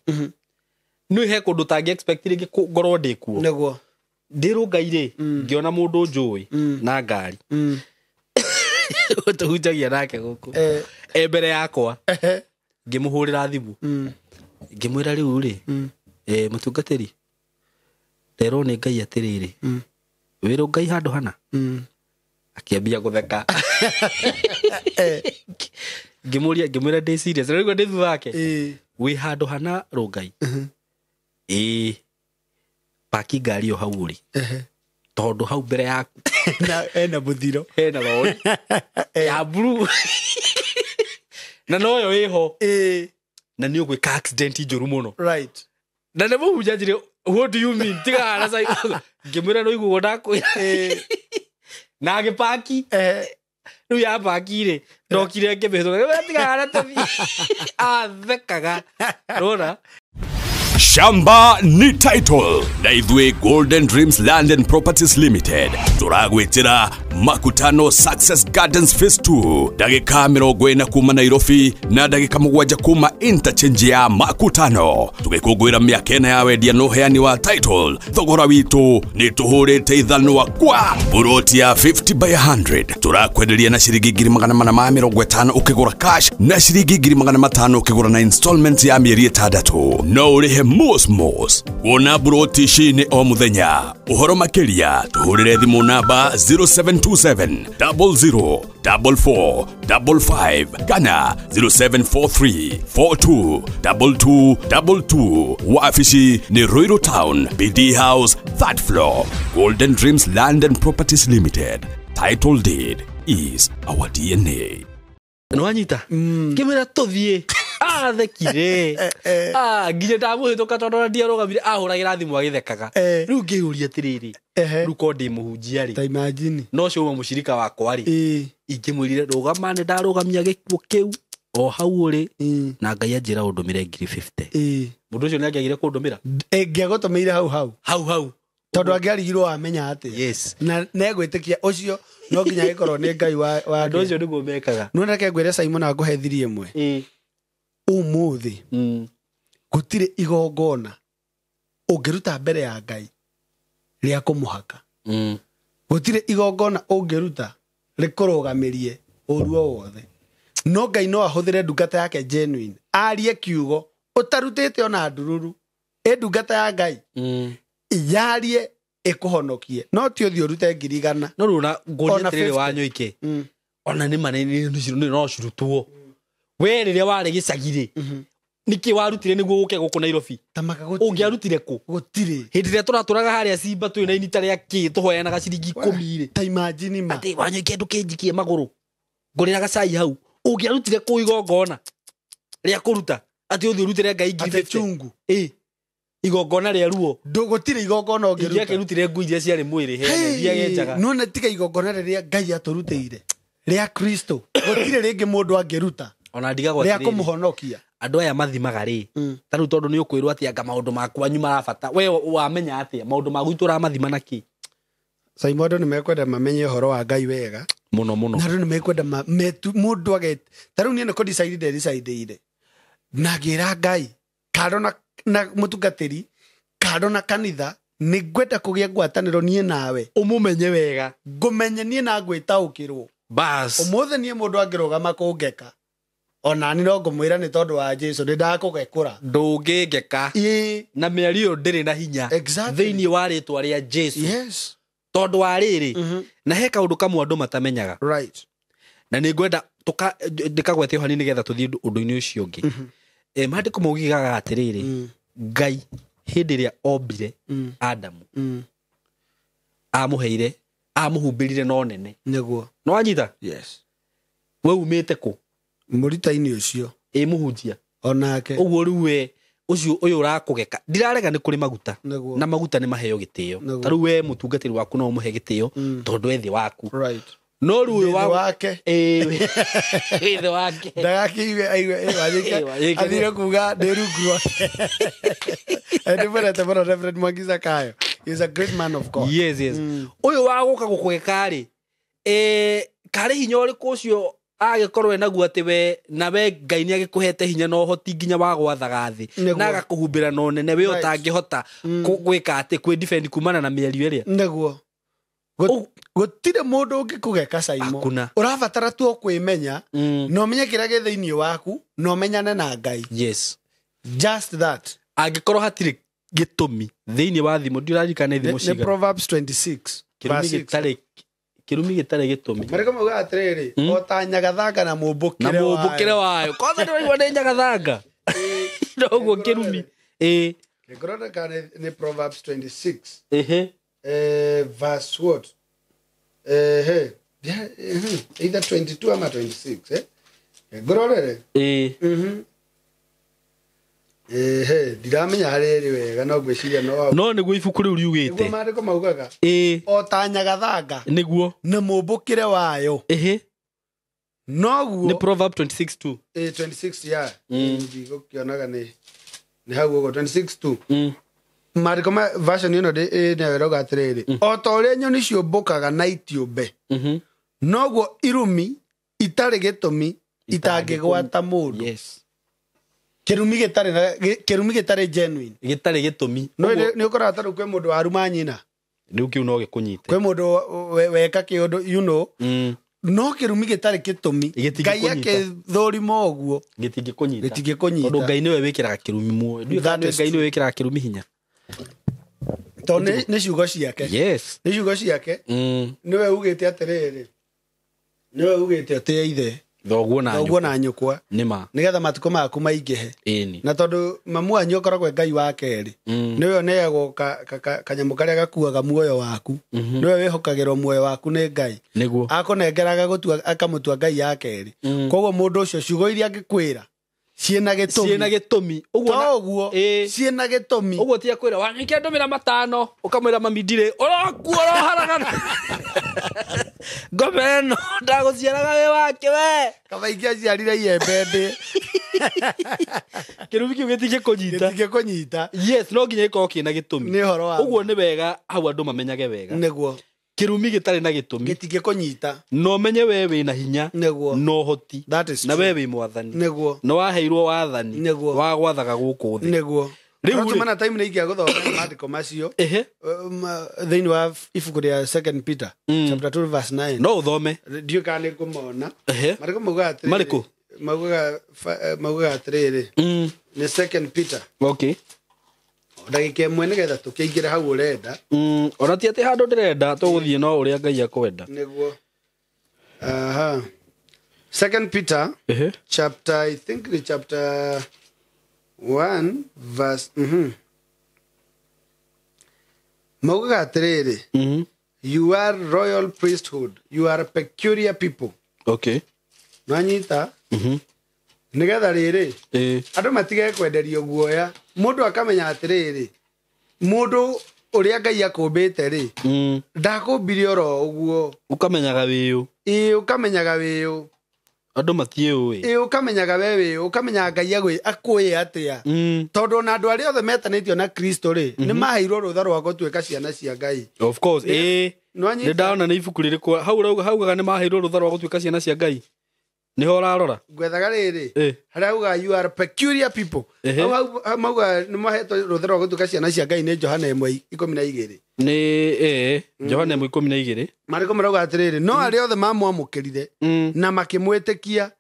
Nĩ he kũndũ tangĩ expect rĩngĩ ngorwo ndĩ kuo. Nĩguo. Ndĩ Rũngai rĩ, ngĩona mũndũ njũĩ na ngari. Tũhunjagia nake gũkũ. E mbere yakwa. Ngĩmũhũrĩra thimũ. Ngĩmwĩra rĩu rĩ, mũtungatĩri, nderwo nĩ Ngai atĩrĩrĩ, wĩ Rũngai handũ hana? Akĩambia gũtheka. Ngĩmũria, ngĩmwĩra ndĩ serious. Rĩu ndĩ thutha wake. Wĩ handũ hana Rũngai? Ĩĩ. Paki ngari ĩyo hau ũrĩ. Tondũ hau mbere yaku. Na ena mũthiro. Hena rori. Ya blue. Na noyo ĩho. Na nĩ ũgwĩka accident njũru mũno. Right. Na nĩ mũhunjia njĩre, what do you mean? Tiga na sai. Ngĩmwĩra no iguo ndakwĩra. Na agĩpaki. Rĩu ya paki rĩ, ndokire ngĩmĩhĩtũka. Ngĩmwĩra tiga na tũthiĩ. Athekaga. Nĩwona? Shamba ni title na ithuĩ Golden Dreams Land and Properties Limited tũragwĩtĩra Makutano Success Gardens Phase 2 ndagĩka 40 kuma Nairobi na ndagĩka 7 kuma interchange ya Makutano. Tũgĩkũngũĩra mĩaka 4 ya wendia na ũheani wa title. Thogora witũ nĩ tũhũrĩte ithanwa kwa buroti ya 50 by 100 tũrakwenderia na ciringi 450 ũkĩgũra cash na ciringi 500 ũkĩgũra na installment ya mĩeri 6. No ũrĩhe mos wona buroti ici nĩ o mũthenya. Ũhoro makĩria tũhũrĩre thimũ namba 0727 00 44 55 kana 0743 42 22 22. Wafishi ni Ruiru Town, BD House, 3rd floor. Golden Dreams Land and Properties Limited. Title deed is our DNA. Nwanyita ngĩmwĩra tũthiĩ athekire nginya ndamũhĩtũka tondũ ona ndiarũgamire ahũragĩra thimũ agĩthekaga. Rĩu ngĩyũria atĩrĩrĩ, rĩu korwo ndĩ mũhunjia rĩ, ta imagine no ũcio uma mũcirika wakwa rĩ, ingĩmwĩrire rũgama, nĩ ndarũgamia gĩkuũ kĩu o hau ũrĩ na Ngai anjĩra ũndũmĩre 50,000. Mũndũ ũcio nĩ angĩagire kũndũmĩra, ĩngĩagũtũmĩire hau hau hau hau tondũ angĩarigirwo wamenya atĩa. Yes. Na negwĩtĩkia ũcio no nginya gĩkorwo nĩ Ngai wa andũ ũcio nĩguo mekaga. No reke ngwĩre Simon angũhe thiri ĩmwe. Ũmũthĩ gũtirĩ igongona ũngĩruta mbere ya Ngai rĩa kũmũhaka. Gũtirĩ igongona ũngĩruta rĩkũrũgamĩrie ũru o wothe. No Ngai no ahũthĩre ndungata yake genuine, arie kiugo ũtarutĩte ona ndururu, ĩ ndungata ya Ngai yarie ĩkũhonokie, no ti ũthiĩ ũrute 100,000. No rĩu na ngũria atĩrĩrĩ Wanyoike, ona nĩ ma no cirutwo. We rĩrĩa warĩ gĩcagi rĩ, nĩkĩ warutire nĩguo ũke gũkũ Nairobi? Ũngĩarutire kũ? Gũtirĩ. Hĩndĩ ĩrĩa tũratũraga harĩa Simba twĩ na inita rĩa kĩ tũhoyanaga ciringi 10 rĩ, ta imagine ma atĩ Wanyoike ndũkĩnjikie magũrũ ngũrĩra gacai hau. Ũngĩarutire kũ igongona rĩa kũruta atĩ ũthiĩ ũrutĩre Ngai 50,000? Chungu Igongona rĩa ruo gũtirĩ igongona ũngĩruta. Ingĩakĩrutire ngui iria ciarĩ mwĩrĩ heane iria No nĩ tiga igongona rĩrĩa Ngai atũrutĩire rĩa Kristo, gũtirĩ rĩngĩ mũndũ angĩruta ona ndigagwo rĩa kũmũhonokia. Andũ aya mathimaga rĩ, ta rĩu tondũ nĩ ũkwĩrwo atĩ anga maũndũ maku anyu marabata, we wamenya atĩa maũndũ ma gwitũ ũramathima na kĩ? Simon, andũ nĩ mekwenda mamenye ũhoro wa Ngai wega mũno mũno, na andũ nĩ mekwenda mũndũ age ta rĩu niĩ nĩ kũ-decide ndedecide-ire na ngĩra Ngai kando na mũtungatĩri, kando na kanitha, nĩ ngwenda kũgĩa ngwatanĩro niĩ nawe, ũmũmenye wega, ngũmenye niĩ na ngwĩtaũkĩrwo. Bas ũmũthĩ niĩ mũndũ angĩrũgama kũngeka ona ni no ngũmwĩra nĩ tondũ wa Jesu nĩ ndakũgekũra. Ndũngĩngeka na mĩario ndĩrĩ na hinya thĩinĩ wa rĩtwa rĩa Jesu. Yes. Tondũ wa rĩrĩ, na he kaũndũ kamwe andũ matamenyaga. Right. Na nĩ ngwenda ndĩkagwete ho hanini nĩgetha tũthiĩ ũndũ-inĩ ũcio ũngĩ. Maandĩko maugigaga atĩrĩrĩ, Ngai hĩndĩ ĩrĩa ombire Adamu amũheire, amũhumbĩrire no nene. Nĩguo. No wanyita? Yes. We umĩte kũ? Mũrita-inĩ ũcio. Ĩ mũhunjia. Onake. Ũguo rĩu we ũcio ũyũ ũrakũgeka. Ndirarega nĩ kũrĩ maguta. Na maguta nĩ maheo gĩtĩo. Ta rĩu we mũtungatĩri waku no ũmũhe gĩtĩo tondũ e thĩ waku. Right. No rĩu ũyũ wake. Ĩ thĩ wake. Ndagakĩigue aigue ĩ Wanyoike athire kuga ndĩ rungu rwake. Ndĩmwendete mũno Reverend Mwangi Zakayo. He is a great man of God. Yes, yes. Ũyũ wa gũka gũkũgeka rĩ, karĩ hinya ũrĩkũ ũcio agĩkorwo enaguo atĩ we na we Ngai nĩ agĩkũhete hinya na ũhoti nginya wa gwathaga thĩ na agakũhumbĩra na ũnene we ũtangĩhota gwĩka atĩ kwĩ defend kumana na mĩario ĩrĩa. Nĩguo. Gũtirĩ mũndũ ũngĩkũgeka Simon. Ũrabatara tu o kwĩmenya na ũmenye kĩrĩa gĩ thĩinĩ waku na ũmenyane na Ngai. Yes. Just that. Angĩkorwo hatirĩ gĩtũmi thĩinĩ wa thimũ, ndiraririkana thimũ cigana. Nĩ Proverbs 26 verse 6. Kĩrumi gĩtarĩ gĩtũmi. Marĩko maugaga atĩrĩrĩ, o ta nyagathanga na mũmbũkĩre wayo. Kwanza ndĩraigua nĩ nyagathanga. Noguo kĩrumi. Ngĩroneka nĩ Proverbs 26. Verse what? Either 22 ama 26, Ngororere. Ndiramenya harĩa ĩrĩ wega no ngwĩciria no. No nĩguo ibuku rĩu riugĩte. Nĩguo maandĩko maugaga. O ta nyagathanga. Nĩguo. Na mũmbũkĩre wayo. Noguo. Nĩ Proverb 26:2. 26 ya. Ndigũkĩonaga nĩ Nĩ hau ũguo 26:2. Maandĩko ma version ĩno nayo ĩrauga atĩrĩrĩ, o ta ũrĩa nyoni ciũmbũkaga na itiũmbe, noguo irumi itarĩ gĩtũmi itangĩgwata mũndũ. Yes. Kĩrumi gĩtarĩ na kĩrumi gĩtarĩ genuine. Gĩtarĩ gĩtũmi. No nĩ ũkoraga ta rĩu kwĩ mũndũ waruma nyina, Rĩu kĩu no gĩkũnyite. kwĩ mũndũ weka kĩũndũ, you know, no kĩrumi gĩtarĩ gĩtũmi Ngai akĩthũrima ũguo Gĩtingĩkũnyita. Gĩtingĩkũnyita. Tondũ Ngai nĩwe wĩkĩraga kĩrumi muoyo. Ndiũĩ kana Ngai nĩwe wĩkĩraga kĩrumi hinya. Tondũ nĩ ciugo ciake. Yes. Nĩ ciugo ciake. Nĩwe ugĩte atĩrĩrĩ, nĩwe ugĩte ũtĩe ithe thoguo na nyũkwa nĩma nĩgetha matukũ maku maingĩhe. Ĩni. Na tondũ mamu wanyu akoragwo e Ngai wa kerĩ, nĩwe ũneagwo kanyamũ karĩa gakuaga muoyo waku, nĩwe wĩhokagĩrwo muoyo waku nĩ Ngai. Nĩguo. Akũnengeraga akamũtua Ngai ya kerĩ. Koguo mũndũ ũcio ciugo iria angĩkwĩra ciĩna gĩtũmi. Ciĩna gĩtũmi. Ũguo ciĩna gĩtũmi. Ũguo ti akwĩra wanyike ndũmĩra 5 ũkamwĩra mami ndirĩ ũrokuo ũroharagana. Ngombe ĩno ndagũciaraga wĩ wake we. Kaba ingĩaciarire iembe ndĩ. Kĩrumi kĩu gĩtingĩkũnyita. Gĩtingĩkũnyita. Yes, no nginya gĩkorwo kĩna gĩtũmi. Nĩ ũhoro wa. Ũguo nĩ wega hau andũ mamenyage wega. Nĩguo. Kĩrumi gĩtarĩ na gĩtũmi gĩtingĩkũnyita. No menye we wĩna hinya. Nĩguo. Na ũhoti. Na we wĩ mwathani. Nĩguo. Na waheirwo wathani. Nĩguo. Wa gwathaga gũkũ thĩ. Nĩguo. Rĩu tumana time nĩ ingĩa gũthoma maandĩko macio thĩinĩ wa ibuku rĩa 2 Peter chapter 2 verse 9. No ũthome. Ndiũĩ kana nĩ ngũmona. Maandĩko maugaga atĩrĩrĩ. Marĩkũ? Maugaga atĩrĩrĩ. Nĩ 2 Peter. Okay. Ndagĩka ĩmwe nĩgetha tũkĩingĩre hau ũrenda. Ona ti atĩ handũ ndĩrenda tũgũthiĩ no ũrĩa Ngai akwenda. Nĩguo. Aha. 2 Peter chapter, I think the chapter 1 verse maugaga atĩrĩrĩ, you are royal priesthood, you are a peculiar people. Okay. Nwanyita? Nĩgetha rĩrĩ, andũ matige kwenderio guoya, mũndũ akamenya atĩrĩrĩ, mũndũ ũrĩa Ngai akũmbĩte rĩ, ndakũmbire oro ũguo. Ũkamenyaga wĩũ. Ĩĩ, ũkamenyaga wĩũ. Andũ matiũĩ. Ĩĩ, ũkamenyaga we wĩũ, ũkamenyaga Ngai akũĩ atĩa. Tondũ ona andũ arĩa othe metanĩtio na Kristo rĩ, nĩ maheirwo rũtha rwa gũtuĩka ciana cia Ngai. Of course, ĩĩ. Nĩ ndaona nĩ ibuku rĩrĩkũ hau haugaga nĩ maheirwo rũtha rwa gũtuĩka ciana cia Ngai. Nĩho ũrarora? Ngwethaga rĩrĩ, harĩa haugaga you are peculiar people. Hau maugaga nĩ mahetwo rũtha rwa gũtuĩka ciana cia Ngai nĩ Johana 1:12. Nĩ Johana 1:12. Maandĩko marauga atĩrĩrĩ, no arĩa othe mamwamũkĩrire na makĩmwĩtĩkia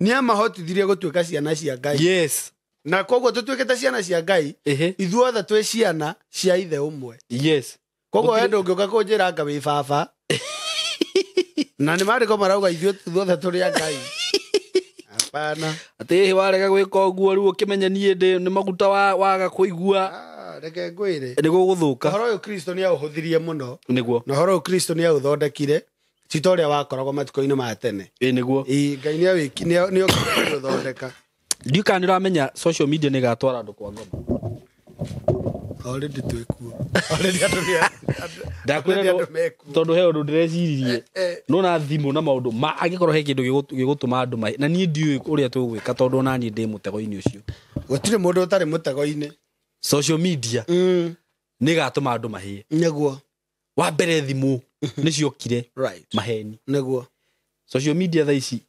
nĩ amahotithirie gũtuĩka ciana cia Ngai. Yes. Na koguo tũtuĩkĩte ciana cia Ngai, ithuothe twĩ ciana cia ithe ũmwe. Yes. Koguo we ndũngĩũka kũnjĩra anga wĩ baba. Na nĩ maandĩko marauga ithuĩ ithuothe tũrĩ a Ngai. Hapana. Atĩ warega gwĩka ũguo rĩu ũkĩmenye niĩ ndĩ nĩ maguta waga kũigua. Reke ngwĩre. Nĩ gũgũthũka. Ũhoro ũyũ Kristo nĩ aũhũthirie mũno. Nĩguo. Na ũhoro ũyũ Kristo nĩ aũthondekire ti ta ũrĩa wakoragwo matukũ-inĩ ma tene. Ĩĩ nĩguo. Ĩĩ Ngai nĩ okire gũthondeka. Ndiũĩ kana nĩ ũramenya social media nĩ ĩgatwara andũ kwa ngoma. Already twĩkuo. Already andũ nĩ Ndakwĩra tondũ he ũndũ ndĩreciririe. No na thimũ na maũndũ ma angĩkorwo he kĩndũ gĩgũtũma andũ na niĩ ndiũĩ ũrĩa tũgwĩka tondũ ona niĩ ndĩ mũtego-inĩ ũcio. Gũtirĩ mũndũ ũtarĩ mũtego-inĩ. Social media nĩ ĩgatũma andũ mahĩe. Nĩguo. Wa mbere thimũ nĩ ciokire maheni. Nĩguo. Social media thaa ici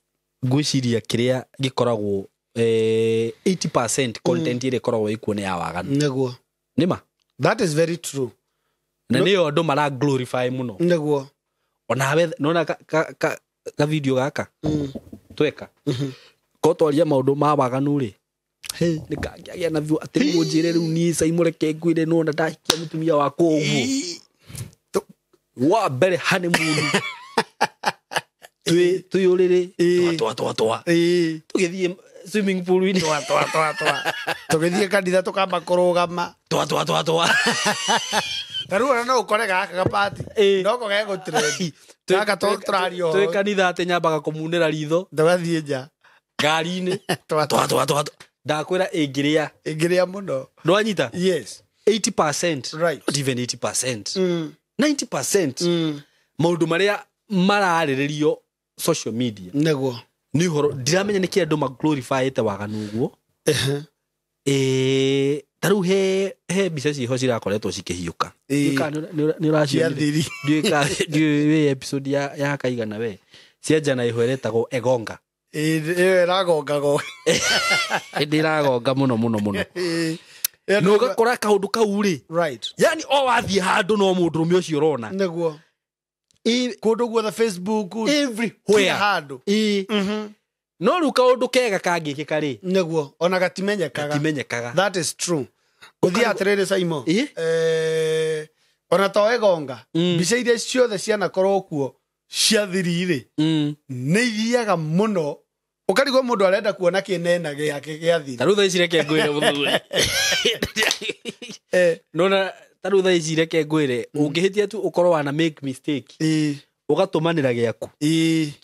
ngwĩciria kĩrĩa gĩkoragwo 80% content ĩrĩa ĩkoragwo ĩkuo nĩ ya waganu. Nĩguo. Nĩma? That is very true. Na nĩyo andũ mara glorify mũno. Nĩguo. Onawe nona ka video gaka tweka ko twaria maũndũ ma waganu rĩ, nĩ kangĩagĩa na atĩ rĩu ũnjĩre rĩu niĩ Simon reke ngwĩre nona ndahikia mũtumia wakwa ũguo wa mbere honeymoon twĩ ũrĩrĩ twa twa twa tũgĩthiĩ swimming pool ini twa twa twa twa tũgĩthiĩ kanitha tũkamba kũrũgama twa twa twa twa tarĩu ona no ũkore gaka gapati no ko gegũtrend gaka tũraria ũhoro twĩ kanitha atĩ nyambaga kũmunĩra ritho tũgathiĩ nja ngari-inĩ twa twa twa twa ndakwĩra ĩngĩrĩa mũno ndwanyita. Yes. 80%, right. Not even 80%, 90% maũndũ marĩa mararĩrĩrio social media nĩguo nĩ ũhoro ndiramenya nĩkĩ andũ ma glorifyĩte waganu ũguo. Ta rĩu he mbica ciho cirakoretwo cikĩhiũka. Ĩĩ. Nĩ ũracionire? Cia thiri. Ndiũĩ wĩ episode ya kaigana we. Cia njana ĩho ĩretagwo Egonga. Ĩyo ĩragongago. Ĩndĩ ĩragonga mũno mũno mũno. Ĩĩ. Na ũgakora kaũndũ kau rĩ. Right. Yani o wathiĩ handũ no mũndũrũme ũcio ũrona. Nĩguo. Kũndũ guothe Facebook. Everywhere. Kila handũ. Ĩĩ. No rĩu kaũndũ kega kangĩkĩka rĩ. Nĩguo. Ona gatimenyekaga. Gatimenyekaga. That is true. Gũthiĩ atĩrĩrĩ Saimo. Ĩĩ. Ona to Egonga. Mbica iria ciothe cianakorwo kuo cia thiri rĩ. Nĩ ithiaga mũno. Ũkarigwo mũndũ arenda kuona kĩnena gĩake gĩa thiri. Ta rĩu thaa ici reke ngwĩre mũthuri. Nona ta rĩu thaa ici reke ngwĩre ũngĩhĩtia tu ũkorwo wana make mistake. Ũgatũmanĩra gĩaku.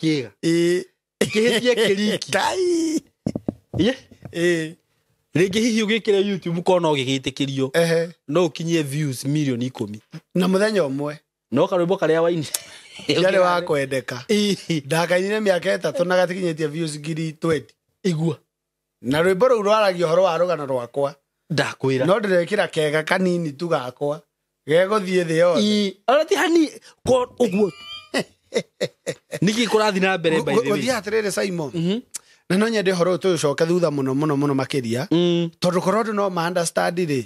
Kĩega. Kĩhĩtie kĩriki. Kai. Rĩngĩ hihi ũgĩkĩre YouTube korwo no gĩgĩtĩkĩrio. No ũkinyie views milioni 10. Na mũthenya ũmwe. No karwĩmbo karĩa waini. Yarĩ wa kwendeka. Ndakainire mĩaka 3 na gatikinyĩtie views 20,000. Igua. Na rwĩmbo rũu rwaragia ũhoro wa rũgano rwakwa. Ndakwĩra. No ndĩrekĩra kega kanini tu gakwa. Gegũthiĩ thĩ yothe. Ona ti hani ko ũguo. Nĩkĩ kũrathiĩ na mbere by the way? Gũthiĩ atĩrĩrĩ Simon. Na no nyende ũhoro ũyũ tũũcoke thutha mũno mũno mũno makĩria. Tondũ korwo andũ no ma understand rĩ.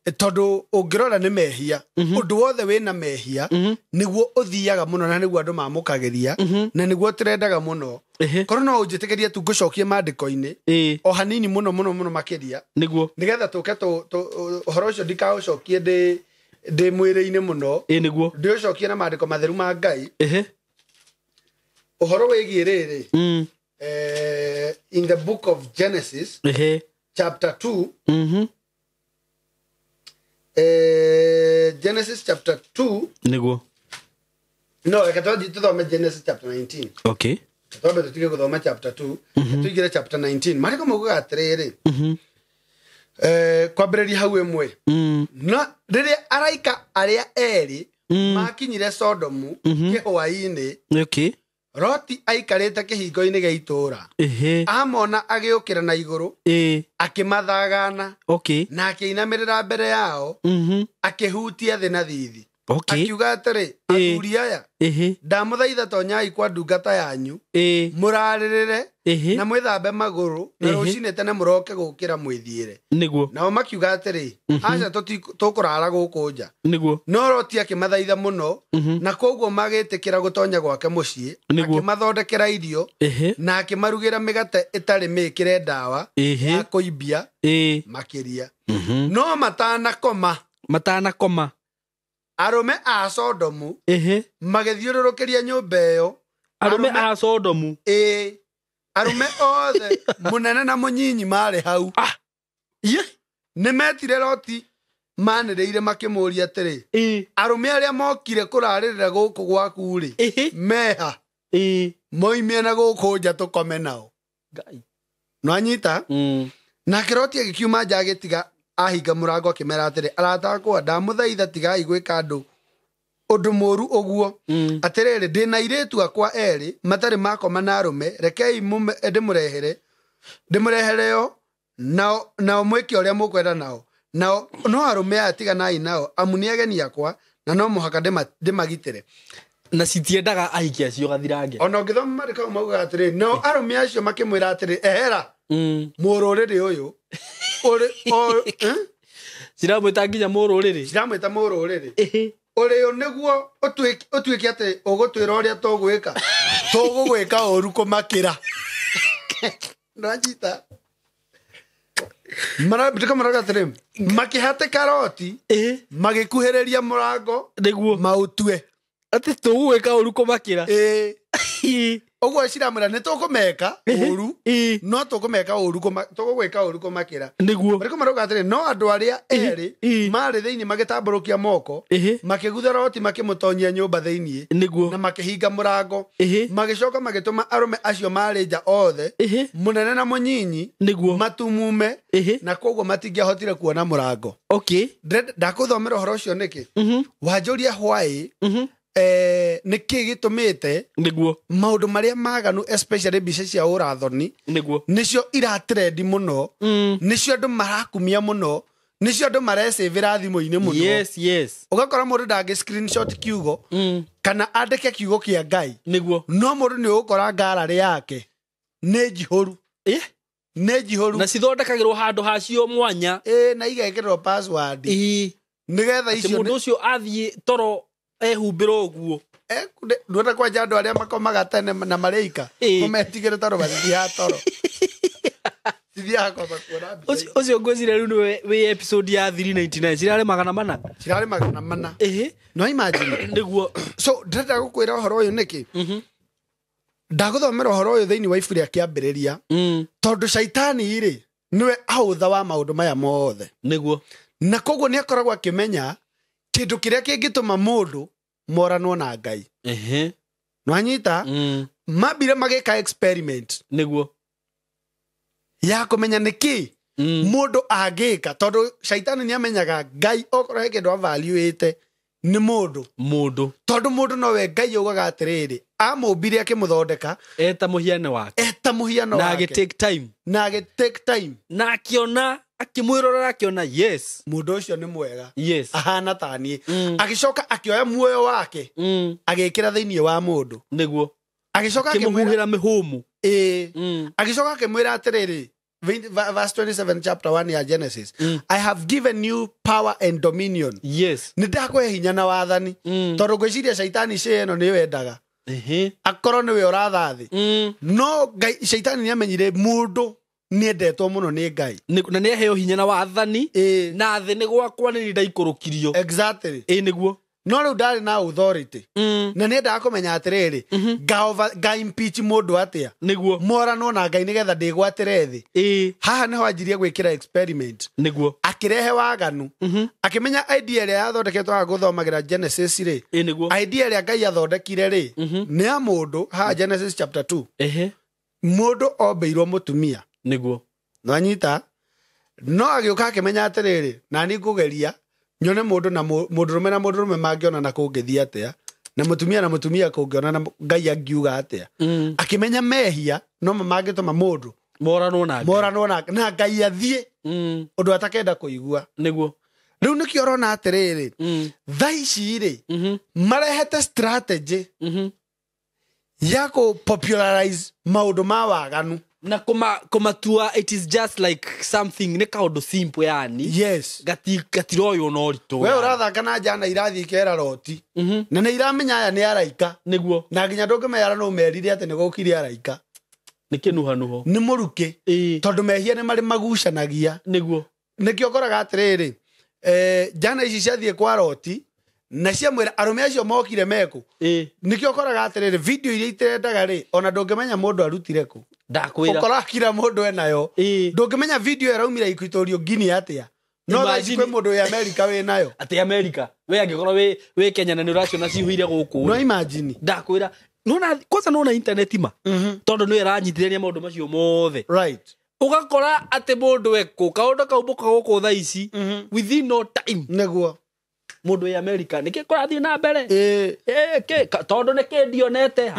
Tondũ ũngĩrora nĩ mehia. Ũndũ wothe wĩna mehia nĩguo ũthiaga mũno na nĩguo andũ mamũkagĩria na nĩguo tũrendaga mũno. Korwo no ũnjĩtĩkĩrie tu ngũcokie maandĩko-inĩ o hanini mũno mũno mũno makĩria. Nĩguo. Nĩgetha tũke ũhoro ũcio ndikaũcokie ndĩ mwĩrĩ-inĩ mũno. Nĩguo. Ndĩũcokie na maandĩko matheru ma Ngai. Ũhoro wĩgiĩ rĩrĩ. In the book of Genesis, chapter 2, Genesis chapter 2. Nĩguo. No, reke tũthome Genesis chapter 19. Okay. Twambe tũtige gũthoma chapter 2, tũingĩre chapter 19. Maandĩko maugaga atĩrĩrĩ. Kwambĩrĩria hau ĩmwe. Na rĩrĩa araika arĩa erĩ makinyire Sodomu kĩhwaĩ-inĩ. Okay. Loti aikarĩte kĩhingo-inĩ gĩa itũũra. Amona agĩũkĩra na igũrũ. Akĩmathagana. Okay. Na akĩinamĩrĩra mbere yao. Akĩhutia thĩ na thithi. Okay. Akiuga atĩrĩ, athuri aya, ndamũthaitha tonyai kwa ndungata yanyu. Mũrarĩrĩre na mwĩthambe magũrũ na rũcinĩ tene mũroke gũkĩra mwĩthiĩre. Nĩguo. Nao makiuga atĩrĩ, aca tũkũrara gũkũ nja. Nĩguo. No Loti akĩmathaitha mũno na koguo magĩtĩkĩra gũtonya gwake mũciĩ. Akĩmathondekera irio na akĩmarugĩra mĩgate ĩtarĩ mĩkĩre ndawa ya kũimbia makĩria. No matanakoma. Matanakoma. Arũme a Sodomu magĩthiũrũrũkĩria nyũmba ĩyo. Arũme a Sodomu. Arũme othe mũnene na mũnyinyi marĩ hau. Nĩmetire Loti manĩrĩire makĩmũũria atĩrĩ, arũme arĩa mokire kũrarĩrĩra gũkũ gwaku rĩ, meha? Moimie na gũkũ nja tũkome nao. Nĩwanyita? Nake Loti agĩkiuma nja agĩtiga ahinga mũrango akĩmera atĩrĩ, arata akwa ndamũthaitha tigai gwĩka andũ ũndũ mũũru ũguo. Atĩrĩrĩ, ndĩna airĩtu akwa erĩ matarĩ makoma na arũme, rekei ndĩmũrehere o nao mwĩke ũrĩa mũkwenda nao. Nao no arũme aya tiganai nao, amu nĩ ageni akwa na no mũhaka ndĩmagitĩre. Na citiendaga ahiki acio gathirange. Ona ũngĩthoma maandĩko maugaga atĩrĩ, nao arũme acio makĩmwĩra atĩrĩ, ehera mũrũrĩrĩ ũyũ. Ciramwĩta nginya mũrũrĩrĩ. Ciramwĩta mũrũrĩrĩ. Ũrĩ nĩguo ũtuĩke atĩ ũgũtwĩra ũrĩa tũgwĩka. Tũgũgwĩka ũru kũmakĩra. Nĩwanyita? Maandĩko marauga atĩrĩ, makĩhatĩka Loti, magĩkuhĩrĩria mũrango. Nĩguo. Maũtue. Atĩ tũgũgwĩka ũru kũmakĩra. Ũguo ciramwĩra nĩ tũkũmeka ũru, no tũkũmeka ũru tũgũgwĩka ũru kũmakĩra. Nĩguo. Maandĩko marauga atĩrĩ, no andũ arĩa erĩ marĩ thĩinĩ magĩtambũrũkia moko, makĩgutha Loti makĩmũtonyia nyũmba thĩinĩ. Nĩguo. Na makĩhinga mũrango. Magĩcoka magĩtũma arũme acio marĩ nja othe, mũnene na mũnyinyi. Nĩguo. Matumume. Na koguo matingĩahotire kuona mũrango. Okay. Ndakũthomera ũhoro ũcio nĩkĩ? Wanjũria hwaĩ. Nĩkĩ gĩtũmĩte Nĩguo. maũndũ marĩa maganu especially mbica cia ũrathoni Nĩguo. nĩcio iratrendi mũno, nĩcio andũ marakumia mũno, Nĩcio andũ marecĩvĩra thimũ-inĩ mũno. Yes, yes. Ũgakora mũndũ ndangĩ screenshot kiugo kana andĩke kiugo kĩa Ngai. Nĩguo. No mũndũ nĩ ũgũkora ngararĩ yake nĩ njihũru. Nĩ njihũru. Na cithondekagĩrwo handũ hacio mwanya. Na igekĩrwo password. Nĩgetha icio mũndũ ũcio athiĩ toro ehumbĩra ũguo. Ndwenda kwanja andũ arĩa makomaga tene na marĩika ũmetigĩre tondũ matithiaga toro. Tithiaga kwamba kuona mbica. Ũcio ngwĩciria rĩu nĩwe wĩ episode ya 399 cirarĩ 400. Cirarĩ 400. No imagine. Nĩguo. So ndĩrenda gũkwĩra ũhoro ũyũ nĩkĩ? Ndagũthomera ũhoro ũyũ thĩinĩ wa ibuku rĩa Kĩambĩrĩria. Tondũ caitani rĩ nĩwe aũtha wa maũndũ maya mothe. Nĩguo. Na koguo nĩ akoragwo akĩmenya kĩndũ kĩrĩa kĩngĩtũma mũndũ moranwo na Ngai. Nwanyita? Mambire magĩka experiment. Nĩguo. Ya kũmenya nĩkĩ mũndũ angĩka tondũ caitani nĩ amenyaga Ngai okorwo he kĩndũ avaluĩte nĩ mũndũ. Mũndũ. Tondũ mũndũ nowe Ngai augaga atĩrĩrĩ, amũmbire akĩmũthondeka eta mũhiano wake. Eta mũhiano wake. Na agĩ take time. Na agĩ take time. Na akĩona akĩmwĩrorera akĩona yes. Mũndũ ũcio nĩ mwega. Yes. Ahana ta niĩ. Agĩcoka akĩoya muoyo wake. Agĩkĩra thĩinĩ wa mũndũ. Nĩguo. Agĩcoka akĩmũhuhĩra mĩhũmũ. Agĩcoka akĩmwĩra atĩrĩrĩ, verse 27 chapter 1 ya Genesis. I have given you power and dominion. Yes. Nĩ ndakũhe hinya na wathani. Tondũ ngwĩciria caitani cĩ ĩno nĩyo endaga. Akorwo nĩwe ũratha thĩ. No Ngai caitani nĩ amenyire mũndũ nĩendetwo mũno nĩ Ngai. Na nĩ aheo hinya na wathani. Na thĩ nĩ gwakwa nĩ ndaikũrũkirio. Exactly. Nĩguo. No rĩu ndarĩ na authority. Na nĩendaga kũmenya atĩrĩrĩ, nga impeach mũndũ atĩa. Nĩguo. Moranwo na Ngai nĩgetha ndĩgwatĩre thĩ. Haha nĩho anjirie gwĩkĩra experiment. Nĩguo. Akĩrehe waganu. Akĩmenya idea ĩrĩa yathondeketwo haha gũthomagĩra Genesis rĩ. Nĩguo. Idea ĩrĩa Ngai athondekire rĩ, nĩ ya mũndũ haha Genesis chapter 2. Mũndũ ombĩirwo mũtumia. Nĩguo. Nwanyita? No agĩũka akĩmenya atĩrĩrĩ, na niĩ ngũgeria nyone mũndũ na mũndũrũme na mũndũrũme mangĩona na kũngĩthiĩ atĩa, na mũtumia na mũtumia kũngĩona na Ngai angiuga atĩa. Akĩmenya mehia no mangĩtũma mũndũ moranwo na Ngai. Moranwo na Ngai athiĩ ũndũ atakenda kũigua. Nĩguo. Rĩu nĩkĩo ũrona atĩrĩrĩ, thaa ici rĩ marehete strategy ya kũ popularize maũndũ ma waganu. Na kumatua it is just like something nĩ kaũndũ simple yani. Yes. Gatiroywo na ũritũ. We ũrathaka na njana irathiĩ ikera roti. Na nĩ iramenya aya nĩ araika. Nĩguo. Na nginya ndũngĩmera no ũmerire atĩ nĩ gũkire araika. Nĩ kĩnuhanuho. Nĩ mũrukĩ. Tondũ mehia nĩ marĩ magucanagia. Nĩguo. Nĩkĩo ũkoraga atĩrĩrĩ, njana ici ciathiĩ kwa roti na ciamwĩra arũme acio mokire mekũ. Nĩkĩo ũkoraga atĩrĩrĩ, video iria itendaga rĩ, ona ndũngĩmenya mũndũ arutire kũ. Ndakwĩra. Ũkora kira mũndũ enayo. Ndũngĩmenya video ĩraumire Equatorial Guinea atĩa. No thaa ici kwĩ mũndũ wĩ America wĩ nayo. Atĩ America. We angĩkorwo wĩ Kenya na nĩ ũraciona ciihũire gũkũ. No imagine. Ndakwĩra. Nona kwanza nona internet ma. Tondũ nĩyo ĩranyitithania maũndũ macio mothe. Right. Ũgakora atĩ mũndũ ekũ kaũndũ kau mũka gũkũ thaa ici within no time. Nĩguo. Mũndũ wĩ America nĩkĩ kũrathiĩ na mbere? Tondũ nĩkĩ ndionete?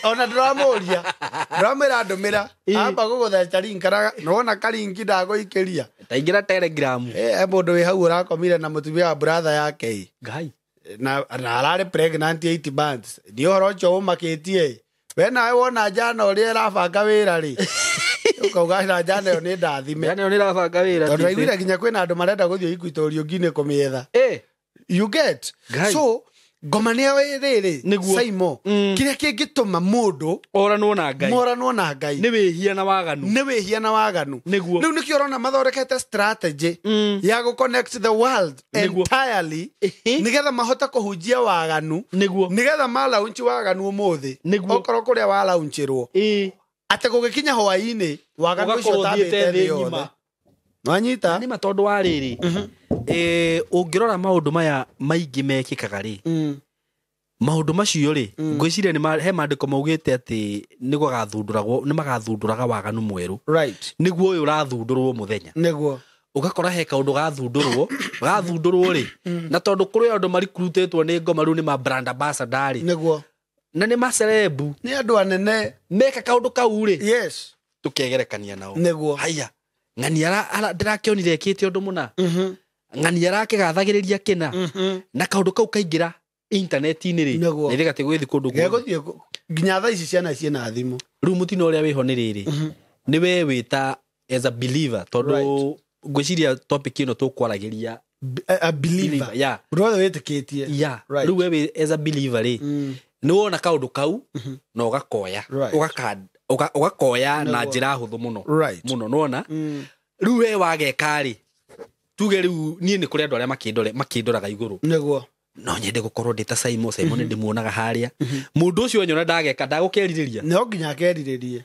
Ona ndĩramũria. Ndĩramwĩra ndũmĩra. Amba gũgũtheca link nĩwona karingi ndagũikĩria. Taingĩra Telegram. He mũndũ wĩ hau ũrakomire na mũtumia wa brother yake. Ngai. Na ararĩ pregnant 8 months. Nĩ ũhoro ũcio ũmakĩtie. We nawe wona njana ũrĩa ĩrabanga wĩra rĩ. Ũkauga na njana ĩyo nĩ ndathime. Njana ĩyo nĩ ĩrabanga wĩra. Tondũ ndaiguire nginya kwĩna andũ marenda gũthiĩ Equatorial Guinea kũmĩetha. You get? Ngai. So, ngoma nĩ rĩrĩ, Saimo, kĩrĩa kĩngĩtũma mũndũ oranwo na Ngai. Moranwo na Ngai. Nĩ wĩhia na waganu. Nĩ wĩhia na waganu. Nĩguo. Rĩu nĩkĩo ũrona mathondekete strategy ya gũ connect the world entirely nĩgetha mahote kũhunjia waganu. Nĩguo. Nĩgetha ma launch waganu ũmũthĩ. Nĩguo. Okorwo kũrĩa wa launchĩrwo. Atĩ gũgĩkinya hwaĩ-inĩ waganu ũcio ũtambĩte thĩ yothe. Nwanyita? Nĩ ma tondũ wa rĩrĩ. Ũngĩrora maũndũ maya maingĩ mekĩkaga rĩ, maũndũ macio rĩ, ngwĩciria nĩ he maandĩko maugĩte atĩ nĩ magathundũraga waganu mwerũ. Right. Nĩguo ũyũ ũrathundũrwo mũthenya. Nĩguo. Ũgakora he kaũndũ gathundũrwo rĩ, na tondũ kũrĩ andũ marikurutĩtwo nĩ ngoma rĩu nĩ ma brand ambassador rĩ. Nĩguo. Na nĩ macerebu. Nĩ andũ anene. Meka kaũndũ kau rĩ. Yes. Tũkegerekania nao. Nĩguo. Haya. Ng'ania ndĩrakĩonire ekĩte ũndũ mũna. Ng'ania arakĩgathagĩrĩria kĩna. Na kaũndũ kau kaingĩra intaneti-inĩ rĩ. Nĩguo. Na ithe gatigũgĩthiĩ kũndũ guothe. Gegũthiĩ nginya thaa ici ciana ciĩna thimũ. Rĩu mũtino ũrĩa wĩho nĩ rĩrĩ. Nĩ we wĩta as a believer tondũ ngwĩciria topic ĩno tũkwaragĩria A believer. Yeah. Mũndũ wothe wĩtĩkĩtie. Yeah. Right. Rĩu we wĩ as a believer rĩ nĩ wona kaũndũ kau na ũgakoya. Right. Ũgakoya na njĩra hũthũ mũno. Right. Mũno nĩwona. Rĩu we wageka rĩ tuge rĩu niĩ nĩ kũrĩ andũ arĩa makĩndoraga igũrũ. Nĩguo. No nyende gũkorwo ndĩ ta Simon. Simon nĩ ndĩmuonaga harĩa. Mũndũ ũcio nyona ndageka ndagũkerirĩria. No nginya akerirĩrie.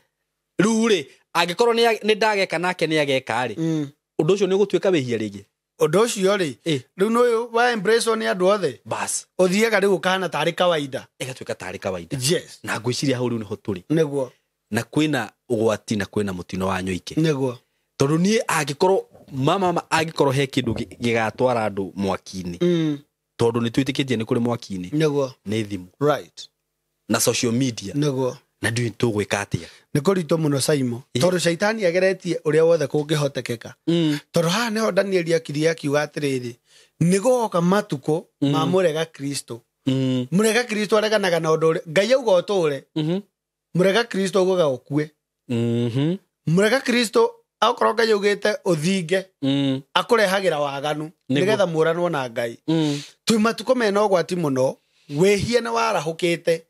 Rĩu rĩ angĩkorwo nĩ ndageka nake nĩ ageka rĩ ũndũ ũcio nĩ ũgũtuĩka wĩhia rĩngĩ. Ũndũ ũcio rĩ rĩu nĩ wa embrace nĩ andũ othe. Bas. Ũthiaga rĩu ũkahana tarĩ kawaida. Ĩgatuĩka tarĩ kawaida. Yes. Na ngwĩciria hau rĩu nĩho tũrĩ. Nĩguo. Na kwĩna ũgwati na kwĩna mũtino wa nyoike. Nĩguo. Tondũ niĩ angĩkorwo mama angĩkorwo he kĩndũ gĩgatwara andũ mwaki-inĩ. Tondũ nĩ twĩtĩkĩtie nĩ kũrĩ mwaki-inĩ. Nĩguo. Nĩ thimũ. Right. Na social media. Nĩguo. Na ndiũĩ tũgwĩka atĩa. Nĩ kũritũ mũno Simon. Tondũ caitani ageretie ũrĩa wothe kũngĩhotekeka. Tondũ haha nĩho Danieli akirie akiuga atĩrĩrĩ nĩ gũgoka matukũ ma mũrega Kristo. Mũrega Kristo areganaga na ũndũ ũrĩa Ngai auga ũtũũre. Mũrega Kristo augaga ũkue. Mũrega Kristo akorwo Ngai augĩte ũthinge akũrehagĩra waganu nĩgetha mũranwo na Ngai. Twĩ matukũ mena ũgwati mũno wĩhia nĩ warahũkĩte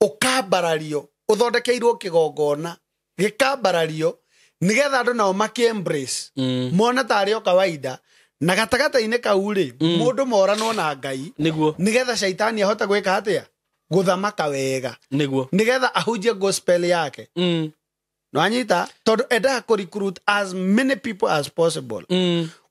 ũkambarario ũthondekeirwo kĩgongona gĩkambarario nĩgetha andũ nao makĩ-embrace mone tarĩ o kawaida na gatagatĩ-inĩ kau rĩ mũndũ moranwo na Ngai nĩguo nĩgetha caitani ahote gwĩka atĩa gũthamaka wega nĩguo nĩgetha ahunjie gospel yake. Nĩwanyita tondũ endaga kũ recruit as many people as possible.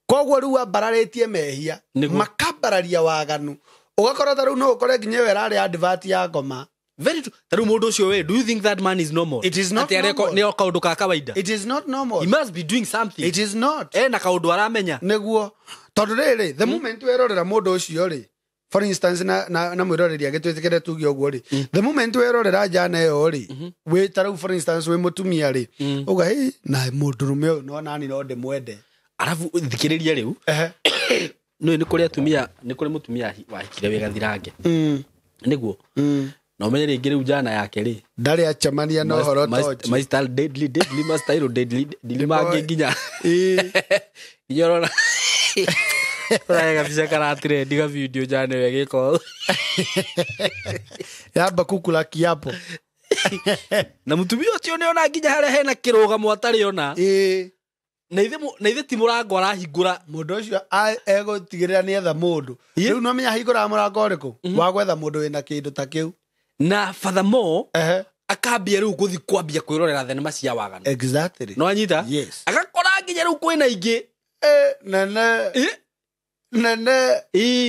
Koguo rĩu ambararĩtie mehia makambararia waganu ũgakora ta rĩu no ũkore nginya ĩyo ĩrarĩ advert ya ngoma. Very true. Taru mũndũ ũcio we, do you think that man is normal? It is not normal. Nĩ kaũndũ ka kawaida. It is not normal. He must be doing something. It is not. Ena kaũndũ aramenya. Nĩguo. Tondũ rĩrĩ, the moment werorera mũndũ ũcio rĩ, for instance na mwĩroreri agĩtwĩtĩkĩre tuge ũguo rĩ, the moment werorera njana ĩyo rĩ, wĩ ta rĩu for instance wĩ mũtumia rĩ, uga hey, na mũndũrũme ũyũ no nani no ndĩmwende. Arabu thikĩrĩria rĩu. Nĩ nĩ kũrĩ atumia, nĩ kũrĩ mũtumia wahikire wĩ gathirange. Nĩguo. Na ũmenye rĩngĩ rĩu njana yake rĩ ndarĩ acemania na ũhoro ta ũcio. My style deadly deadly my style deadly deadly mangĩ nginya nginya ũrona ũraya gabica karatrendi ga video njana ĩyo ĩgĩka yamba kukula kiapo na mũtumia ũcio nĩona nginya harĩa hena kĩrũgamo atarĩ ona na ithe ti mũrango arahingũra mũndũ ũcio egũtigĩrĩra nĩetha mũndũ rĩu no menya ahingũraga mũrango ũrĩkũ wa gwetha mũndũ wĩna kĩndũ ta kĩu. Na furthermore akambia rĩu gũthiĩ kwambia kwĩrorera thenema cia waganu. Exactly. No anyita? Yes. Agakora nginya rĩu kwĩna ingĩ nene nene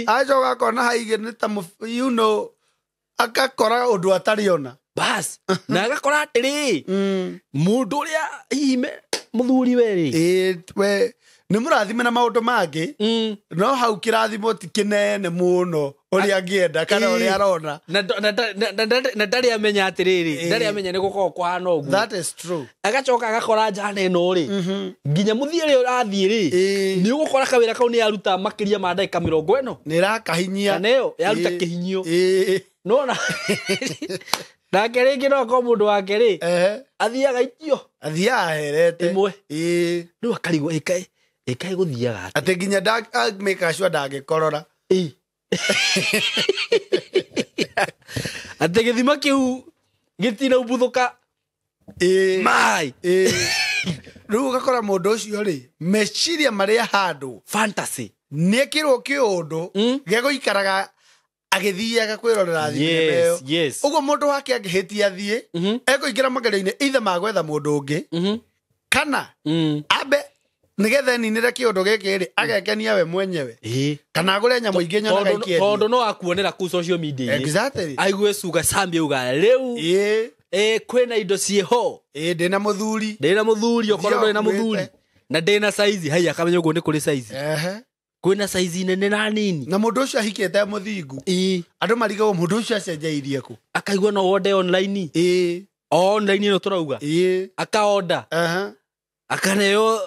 acoka akona haigĩ nĩ ta you know agakora ũndũ atarĩ ona bas na agakora atĩrĩ mũndũ ũrĩa hihi mũthuri we rĩ we nĩ mũrathime na maũndũ mangĩ no hau kĩrathimo ti kĩnene mũno ũrĩa angĩenda kana ũrĩa arona na ndarĩ amenya atĩrĩrĩ ndarĩ amenya nĩ gũkorwo kũhana ũguo. That is true. Agacoka agakora njana ĩno rĩ nginya mũthiĩ rĩ ũrathiĩ rĩ nĩ ũgũkora kawĩra kau nĩ yaruta makĩria ma ndagĩka 40 nĩ ĩrakahinyia kana ĩyo yaruta kĩhinyio nona nake rĩngĩ no akorwo mũndũ wake rĩ athiaga itio athiaga aherete ĩmwe rĩu akarigwo ĩkaĩ gũthiaga atĩ nginya make sure ndangĩkorora atĩ gĩthima kĩu gĩtinaumbũthũka mai rĩu ũgakora mũndũ ũcio rĩ meciria marĩa handũ fantasy nĩekĩrwo kĩũndũ gĩa gũikaraga agĩthiaga kwĩrorera thinema ĩyo. Ũguo mũndũ wake angĩhĩtia athiĩ ekũingĩra magerio-inĩ either ma gwetha mũndũ ũngĩ kana ambe nĩgetha eninĩre kĩũndũ gĩkĩ rĩ agekenia we mwenyewe kana agũre nyamũ ingĩ nyonaga ikĩendio tondũ no akuonera kũu social media-inĩ. Exactly. Aigue cuga Sambi auga rĩu kwĩna indo ciĩho ndĩna mũthuri ndĩna mũthuri okorwo ndũrĩ na mũthuri na ndĩna saizi hai akamenya ũguo nĩ kũrĩ saizi kwĩna saizi nene na nini na mũndũ ũcio ahikĩte mũthingu andũ marigagwo mũndũ ũcio acenjeirie kũ akaigua no wonde online online ĩno tũrauga akaonda akaneo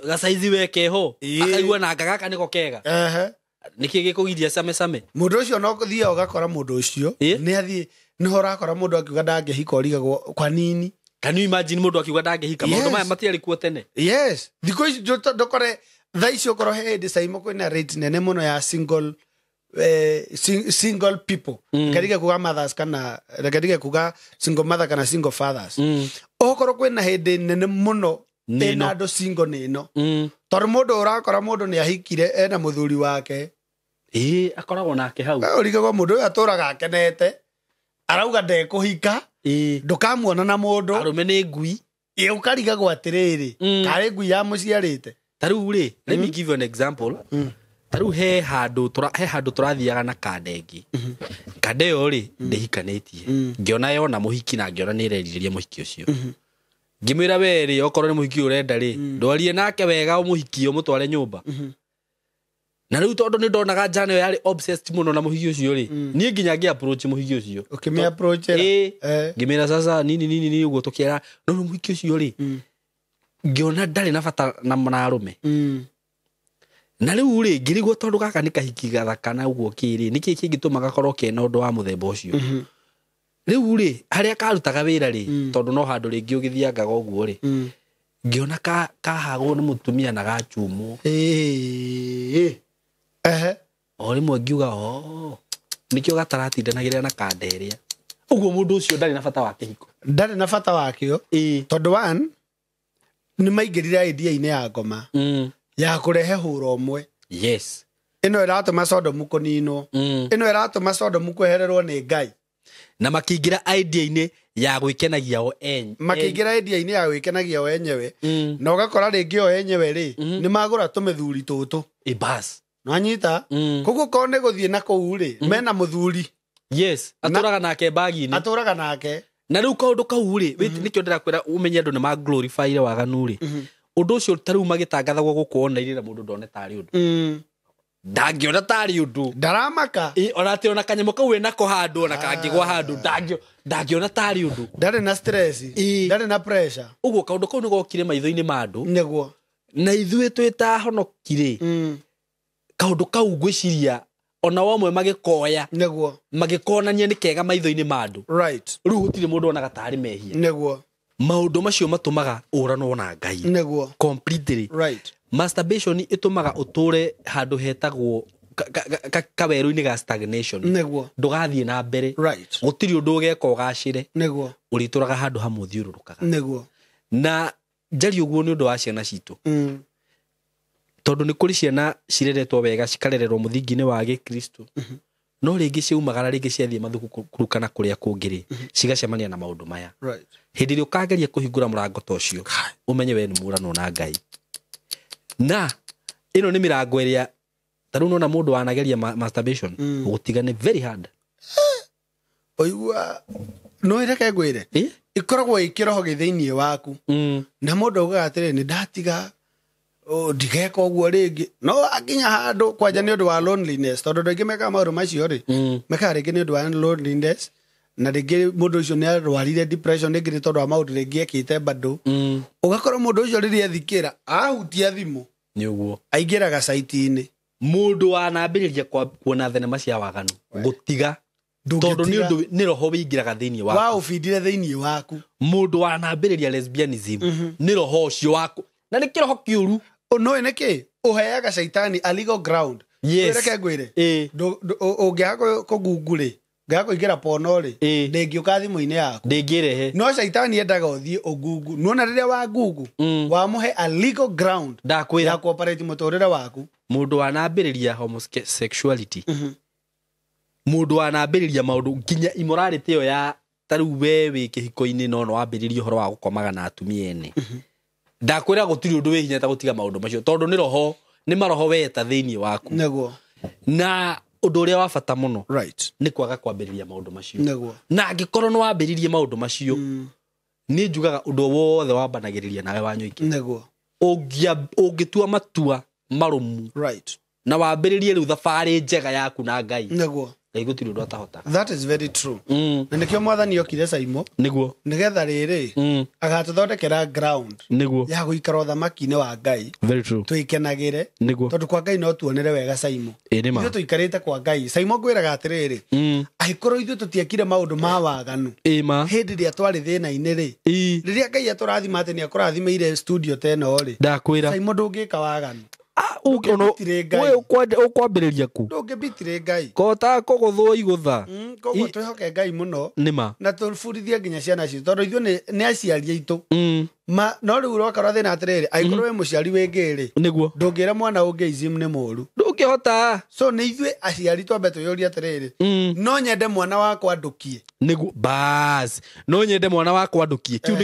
Gacaizi we keho. Ĩĩ. Akaigua nanga gaka nĩko kega. Ehe. Nĩkĩ gĩkũgiria came came? Mũndũ ũcio no thiaga ũgakora mũndũ ũcio Ĩĩ. nĩ athiĩ nĩho ũrakora mũndũ akiuga ndangĩhika ũrigagwo kwa nini. Can you imagine mũndũ akiuga ndangĩhika? Maũndũ Yes. maya matiarĩ kuo tene. Yes, thikũ ici ndũkore thaa ici ũkorwo he hĩndĩ Saimo kwĩna rate nene mũno ya single single people. Reke ndige kuga mothers kana reke ndige kuga single mother kana single fathers. Okorwo kwĩna hĩndĩ nene mũno Nĩ ĩna ĩno. andũ single nĩ ĩno, tondũ mũndũ ũrakora mũndũ nĩ ahikire ena mũthuri wake. Ĩĩ, akoragwo nake hau. We ũrigagwo mũndũ ũyũ atũraga akenete arauga ndekũhika. Ĩĩ. Ndũkamuona na mũndũ. Arũme nĩ ngui. Ĩ, ũkarigagwo atĩrĩrĩ, karĩ ngui ya mũciarĩte. Ta rĩu rĩ, let me give you an example. Ta rĩu he handũ tũrathiaga na kanda ĩngĩ. Kanda ĩyo rĩ, ndĩhikanĩtie. Ngĩona yona mũhiki na ngĩona nĩ ĩrerirĩria mũhiki ũcio. Ngĩmwĩra we rĩ, okorwo nĩ mũhiki ũrenda rĩ, ndwarie nake wega ũmũhikie ũmũtware nyũmba. Na rĩu tondũ nĩ ndonaga njana ĩyo yarĩ obsessed mũno na mũhiki ũcio rĩ, niĩ nginya ngĩ approach mũhiki ũcio. Ũkĩmĩ approach ĩra. Ĩĩ. Eh. Ngĩmĩra sasa nini nini nini ũguo tũkĩara, no rĩu mũhiki ũcio rĩ, ngĩona ndarĩ na bata na arũme. Na rĩu rĩ, ngĩrigwo tondũ gaka nĩ kahiki gathaka na ũguo kĩrĩ, nĩkĩ kĩngĩtũma gakorwo kena ũndũ wa mũthemba ũcio. Rĩu rĩ, harĩa karutaga wĩra rĩ, tondũ no handũ rĩngĩ ũgĩthiangaga ũguo rĩ, ngĩona kahagwo nĩ mũtumia na gachumwo. Ĩĩ. Ehe. O rĩmwe ngiuga, oh, nĩkĩo gataratindanagĩrĩra na kanda ĩrĩa. Ũguo mũndũ ũcio ndarĩ na bata wa kĩhiko. Ndarĩ na bata wakĩo. Ĩĩ. Tondũ one nĩ maingĩrire idea-inĩ ya ngoma ya kũrehe hũra ũmwe. Yes. Ĩno ĩratũma Sodomu kũninwo. Ĩno ĩratũma Sodomu kwehererwo nĩ Ngai. Na makĩingĩra idea-inĩ ya gwĩkenagia o enyewe. Makĩingĩra idea-inĩ ya gwĩkenagia o enyewe. Na ũgakora rĩngĩ o enyewe rĩ, nĩ magũra tũmĩthuri tũtũ. Ĩ bas. Nwanyita? Koguo korwo nĩ gũthiĩ na kũu rĩ, mena mũthuri. Yes, atũraga nake bagi-inĩ. Atũraga nake. Na rĩu kaũndũ kau rĩ, nĩkĩo ndĩrakwĩra ũmenye andũ nĩ ma glorify-ire waganu rĩ. Ũndũ ũcio ta rĩu magĩtangathagwo gũkũ online na mũndũ ndone tarĩ ũndũ. Ndangĩona tarĩ ũndũ. Ndaramaka. Ĩ, ona atĩ ona kanyamũ kau wĩnako handũ ona kangĩgwa handũ ndangĩona tarĩ ũndũ. Ndarĩ na stress. Ndarĩ na pressure. Ũguo kaũndũ kau nĩgokire maitho-inĩ ma andũ. Nĩguo. Na ithuĩ twĩ ta ahonoki rĩ, kaũndũ kau ngwĩciria ona wamwe magĩkoya. Nĩguo. Magĩkonania nĩ kega maitho-inĩ ma andũ. Right. Rĩu gũtirĩ mũndũ onaga tarĩ mehia. Nĩguo. Maũndũ macio matũmaga ũranwo na Ngai. Nĩguo. Completely. Right. Masturbation ĩtũmaga ũtũre handũ hetagwo kawerũ-inĩ ga stagnation. Nĩguo. Ndũgathiĩ na mbere. Right. Gũtirĩ ũndũ ũgeka ũgacĩre. Nĩguo. Ũrĩtũraga handũ hamwe ũthiũrũrũkaga. Nĩguo. Na njarie ũguo nĩ ũndũ wa ciana citũ. Tondũ nĩ kũrĩ ciana cireretwo wega cikarererwo mũthingi-inĩ wa gĩkristo. No rĩngĩ ciaumagara rĩngĩ ciathiĩ mathukuru kana kũrĩa kũngĩ rĩ, cigacemania na maũndũ maya. Right. Hĩndĩ ĩrĩa ũkageria kũhingũra mũrango ta ũcio, ũmenye we nĩ mũranwo na Ngai. Na ĩno nĩ mĩrango ĩrĩa ta rĩu nona mũndũ wanageria masturbation, gũtiga nĩ very hard. Ũigua no ĩreke ngwĩre. Ĩkoragwo ĩ kĩroho gĩ thĩinĩ waku. Na mũndũ augaga atĩrĩ, nĩ ndatiga, ndigeka ũguo rĩngĩ. No akinya handũ kwanja nĩ ũndũ wa loneliness, tondũ andũ aingĩ mekaga maũndũ macio rĩ, mekaga rĩngĩ nĩ ũndũ wa loneliness, na rĩngĩ mũndũ ũcio nĩ arwarire depression rĩngĩ nĩ tondũ wa maũndũ rĩngĩ ekĩte bado. Ũgakora mũndũ ũcio rĩrĩa ethikĩra, ahutia thimũ, Nĩ ũguo. aingĩraga site-inĩ. Mũndũ wanambĩrĩria kuona thenema cia waganu, gũtiga. Tondũ nĩ ũndũ nĩ roho wĩingĩraga thĩinĩ waku. Wa ũbindire thĩinĩ waku. Mũndũ wanambĩrĩria lesbianism, nĩ roho ũcio waku. Na nĩ kĩroho kĩũru. Ũnũĩ nĩkĩ? Ũheaga caitani a legal ground. Yes. Reke ngwĩre. Ũngĩaga kũgungu rĩ, ũngĩaga kũingĩra pono rĩ, ndĩngĩũka thimũ-inĩ yaku. Ndĩngĩrehe. No caitani endaga ũthiĩ ũgungu. Nĩwona rĩrĩa wa gungu, wamũhe a legal ground Ndakwĩra. ya kũoperate mũtũrĩre waku. Mũndũ wanambĩrĩria homosexuality. Mũndũ wanambĩrĩria maũndũ nginya immorality ĩyo ya ta rĩu we wĩ kĩhiko-inĩ no no wambĩrĩrie ũhoro wa gũkomaga na atumia ene. Ndakwĩra gũtirĩ ũndũ wĩ hinya ta gũtiga maũndũ macio tondũ nĩ roho, nĩ maroho weta thĩinĩ waku. Nĩguo. Na ũndũ ũrĩa wa bata mũno Right. nĩ kwaga kwambĩrĩria maũndũ macio. Nĩguo. Na angĩkorwo nĩ wambĩrĩrie maũndũ macio, nĩ njugaga ũndũ wothe wambanagĩrĩria nawe wa nyũingĩ. Nĩguo. Ũngĩtua matua marũmu. Right. Na wambĩrĩrie rĩu thabarĩ njega yaku na Ngai. Nĩguo. Ngai gũtirĩ ũndũ atahota. That is very true. Na nĩkĩo mwathani okire Saimo Nĩguo. Nĩgetha rĩrĩ agatũthondekera ground Nĩguo. Ya gũikara ũthamaki-inĩ wa Ngai. Very true. Twĩkenagĩre. Nĩguo. Tondũ kwa Ngai no tuonere wega Saimo. Ĩ nĩ ma. Ithuĩ tũikarĩte kwa Ngai. Saimo ngwĩraga atĩrĩrĩ, angĩkorwo ithuĩ tũtiekire maũndũ ma waganu Ĩ ma. Hĩndĩ ĩrĩa twarĩ thĩna-inĩ rĩ, Ĩ. Rĩrĩa Ngai atũrathima atĩ nĩ akũrathimĩire studio ta ĩno rĩ, Ndakwĩra. Saimo ndũngĩka waganu. Ndũngĩbitirĩ Ngai. Ũkwambĩrĩria ku? Ndũngĩbitirĩ Ngai. Kota kũgũthwo igũtha. Koguo twĩhoke Ngai mũno. Nĩ ma. Na tũbundithie nginya ciana citũ tondũ ithuĩ nĩ aciari aitũ. Ma no rĩu ũroka thĩna atĩrĩrĩ, angĩkorwo wĩ mũciari wĩ ngĩrĩ, Nĩguo. Ndũngĩra mwana ũngĩ ism nĩ mũru. Ndũngĩhota. So nĩ ithuĩ aciari twambe twĩyũrie atĩrĩrĩ, no nyende mwana wakwa ndũkie. Nĩguo. Bas. No nyende mwana wakwa ndũkie. Kĩu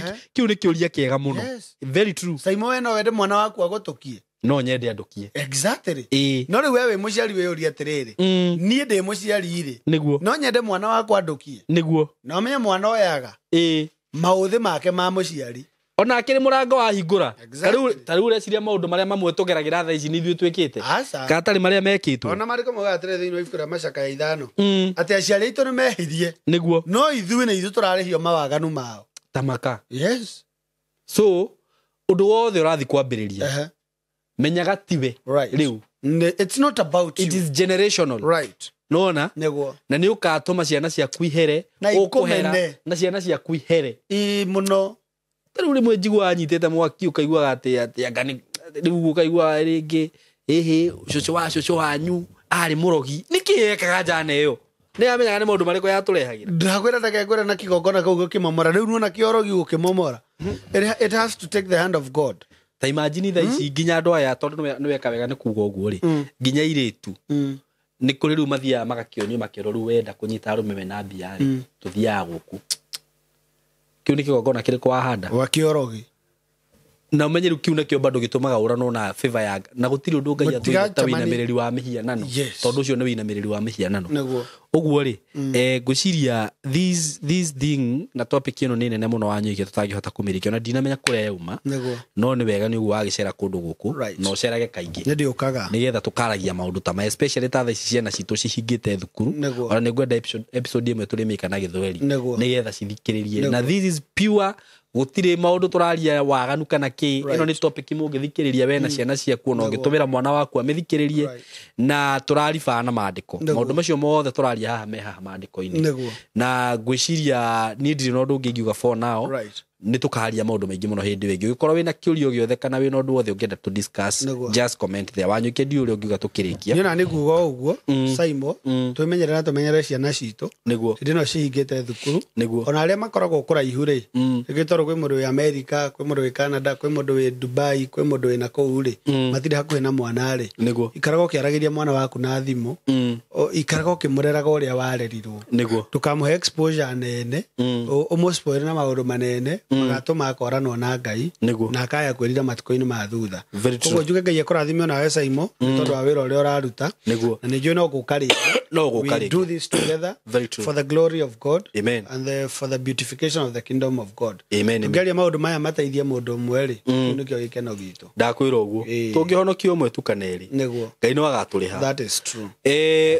nĩ kĩũria kĩega mũno. Yes. Very true. Saimo we no wende mwana waku agũtũkie. No nyende andũkie. Exactly. Ĩ. No rĩu we wĩ mũciari wĩyũrie atĩrĩrĩ, niĩ ndĩ mũciari rĩ, Nĩguo. no nyende mwana wakwa ndũkie. Nĩguo. Na ũmenye mwana oyaga Ĩ. maũthĩ make ma mũciari. Onake nĩ mũrango wahingũra. Exactly. Ta rĩu ũreciria maũndũ marĩa mamwe tũgeragĩra thaa ici nĩ ithuĩ twĩkĩte. Aca. Kana tarĩ marĩa mekĩtwo. Ona marĩkũ maugaga atĩrĩrĩ thĩinĩ wa ibuku rĩa Macakaya 5. Atĩ aciari aitũ nĩ mehirie. Nĩguo. No ithuĩ nĩ ithuĩ tũrarĩhio mawaganu mao. Tamaka. Yes. So ũndũ wothe ũrathiĩ kwambĩrĩria. Menyaga tiwe. Right. Rĩu. It's not about you. It is generational. Right. Nona? Nĩguo. Na nĩ ũkatũma ciana ciaku ihere. Na Ũkũhera. ikũmene. Na ciana ciaku ihere. Ĩ mũno. Ta rĩu rĩmwe njiguaga nyitĩte mwaki ũkaiguaga atĩ anga nĩ rĩu ũkaiguaga rĩngĩ ĩhĩ cũcũ wanyu arĩ mũrogi. Nĩkĩ ekaga njana ĩyo? Nĩ amenyaga nĩ maũndũ marĩkũ yatũrehagĩra. Ndakwĩra reke ngwĩre na kĩgongona kĩu gũkĩmomora. Rĩu nuona kĩorogi gũkĩmomora. It has to take the hand of God. Ta imagine thaa ici nginya andũ aya tondũ nĩ weka wega nĩ kuga ũguo rĩ, nginya airĩtu nĩ kũrĩ rĩu mathiaga magakĩonio makerwo rĩu wenda kũnyita arũme mena mbia rĩ, tũthiaga gũkũ. Kĩu nĩ kĩgongona kĩrĩkũ wahanda? Gwa kĩorogi. Na ũmenye rĩu kĩu nĩkĩo bado gĩtũmaga ũranwo na favor ya na gũtirĩ ũndũ Ngai atũire ta wĩinamĩrĩri wa mĩhianano. Yes. Tondũ ũcio nĩ wĩinamĩrĩri wa mĩhianano. Nĩguo. Ũguo rĩ, ngwĩciria this thing na topic ĩno nĩ nene mũno wanyũikia tũtangĩhota kũmĩrĩkia ona ndinamenya kũrĩa yauma. Nĩguo. No nĩ wega nĩ ũguo wagĩcera kũndũ gũkũ. Right. Na ũcerage kaingĩ. Nĩ ndĩũkaga. Nĩgetha tũkaragia maũndũ ta maya especially ta thaa ici ciana citũ cihingĩte thukuru. Nĩguo. Ona nĩ ngwenda episode ĩmwe tũrĩmĩka na gĩthweri. Nĩguo. Nĩgetha cithikĩrĩrie. Nĩguo. Na this is pure gũtirĩ maũndũ tũraria waganu kana kĩ. Right. Ĩno nĩ topic mũngĩthikĩrĩria we na ciana ciaku ona ũngĩtũmĩra mwana waku amĩthikĩrĩrie. Right. Na tũraribaa na maandĩko. Nĩguo. Maũndũ macio mothe tũraria haha me haha maandĩko-inĩ. Nĩguo. Na ngwĩciria niĩ ndirĩ na ũndũ ũngĩ ingiuga for now. Right. Nĩ tũkaria maũndũ maingĩ mũno hĩndĩ ĩyo ĩngĩ. Ũngĩkorwo wĩna kĩũria o gĩothe kana wĩna ũndũ wothe ũngĩenda to discuss, Nĩguo. just comment there. Wanyũike ndiũĩ ũrĩa ũngiuga tũkĩrĩkia. Niĩ ona nĩ nguga o ũguo, Saimo, twĩmenyerere na tũmenyerere ciana citũ. Nĩguo. Hĩndĩ ĩno cihingĩte thukuru. Nĩguo. Ona arĩa makoragwo kũraihu rĩ, rĩngĩ tondũ kwĩ mũndũ wĩ America, kwĩ mũndũ wĩ Canada, kwĩ mũndũ wĩ Dubai, kwĩ mũndũ wĩ nakũu rĩ, matirĩ hakuhĩ na mwana rĩ. Nĩguo. Ikaraga ũkĩaragĩria mwana waku na thimũ. Ikaraga ũkĩmũreraga ũrĩa warerirwo. Nĩguo. Ndũkamũhe exposure nene, ũmũspoil na maũndũ manene, magatũma akoranwo na Ngai. Nĩguo. Na akaya kwĩrira matukũ-inĩ ma thutha. Very true. Koguo njuge Ngai akũrathime onawe Saimo, nĩ tondũ wa wĩra ũrĩa ũraruta. Nĩguo. Na nĩ njũĩ no gũka rĩngĩ. No gũka We rĩngĩ. do this together. Very true. For the glory of God. Amen. And for the beautification of the kingdom of God. Amen, amen. Tũngĩaria maũndũ maya mateithie mũndũ ũmwe rĩ, kĩu nĩkĩo gĩkeno gitũ. Ndakwĩra ũguo. Ĩĩ. Tũngĩhonokia ũmwe tu kana erĩ. Nĩguo. Ngai no agatũrĩha. That is true.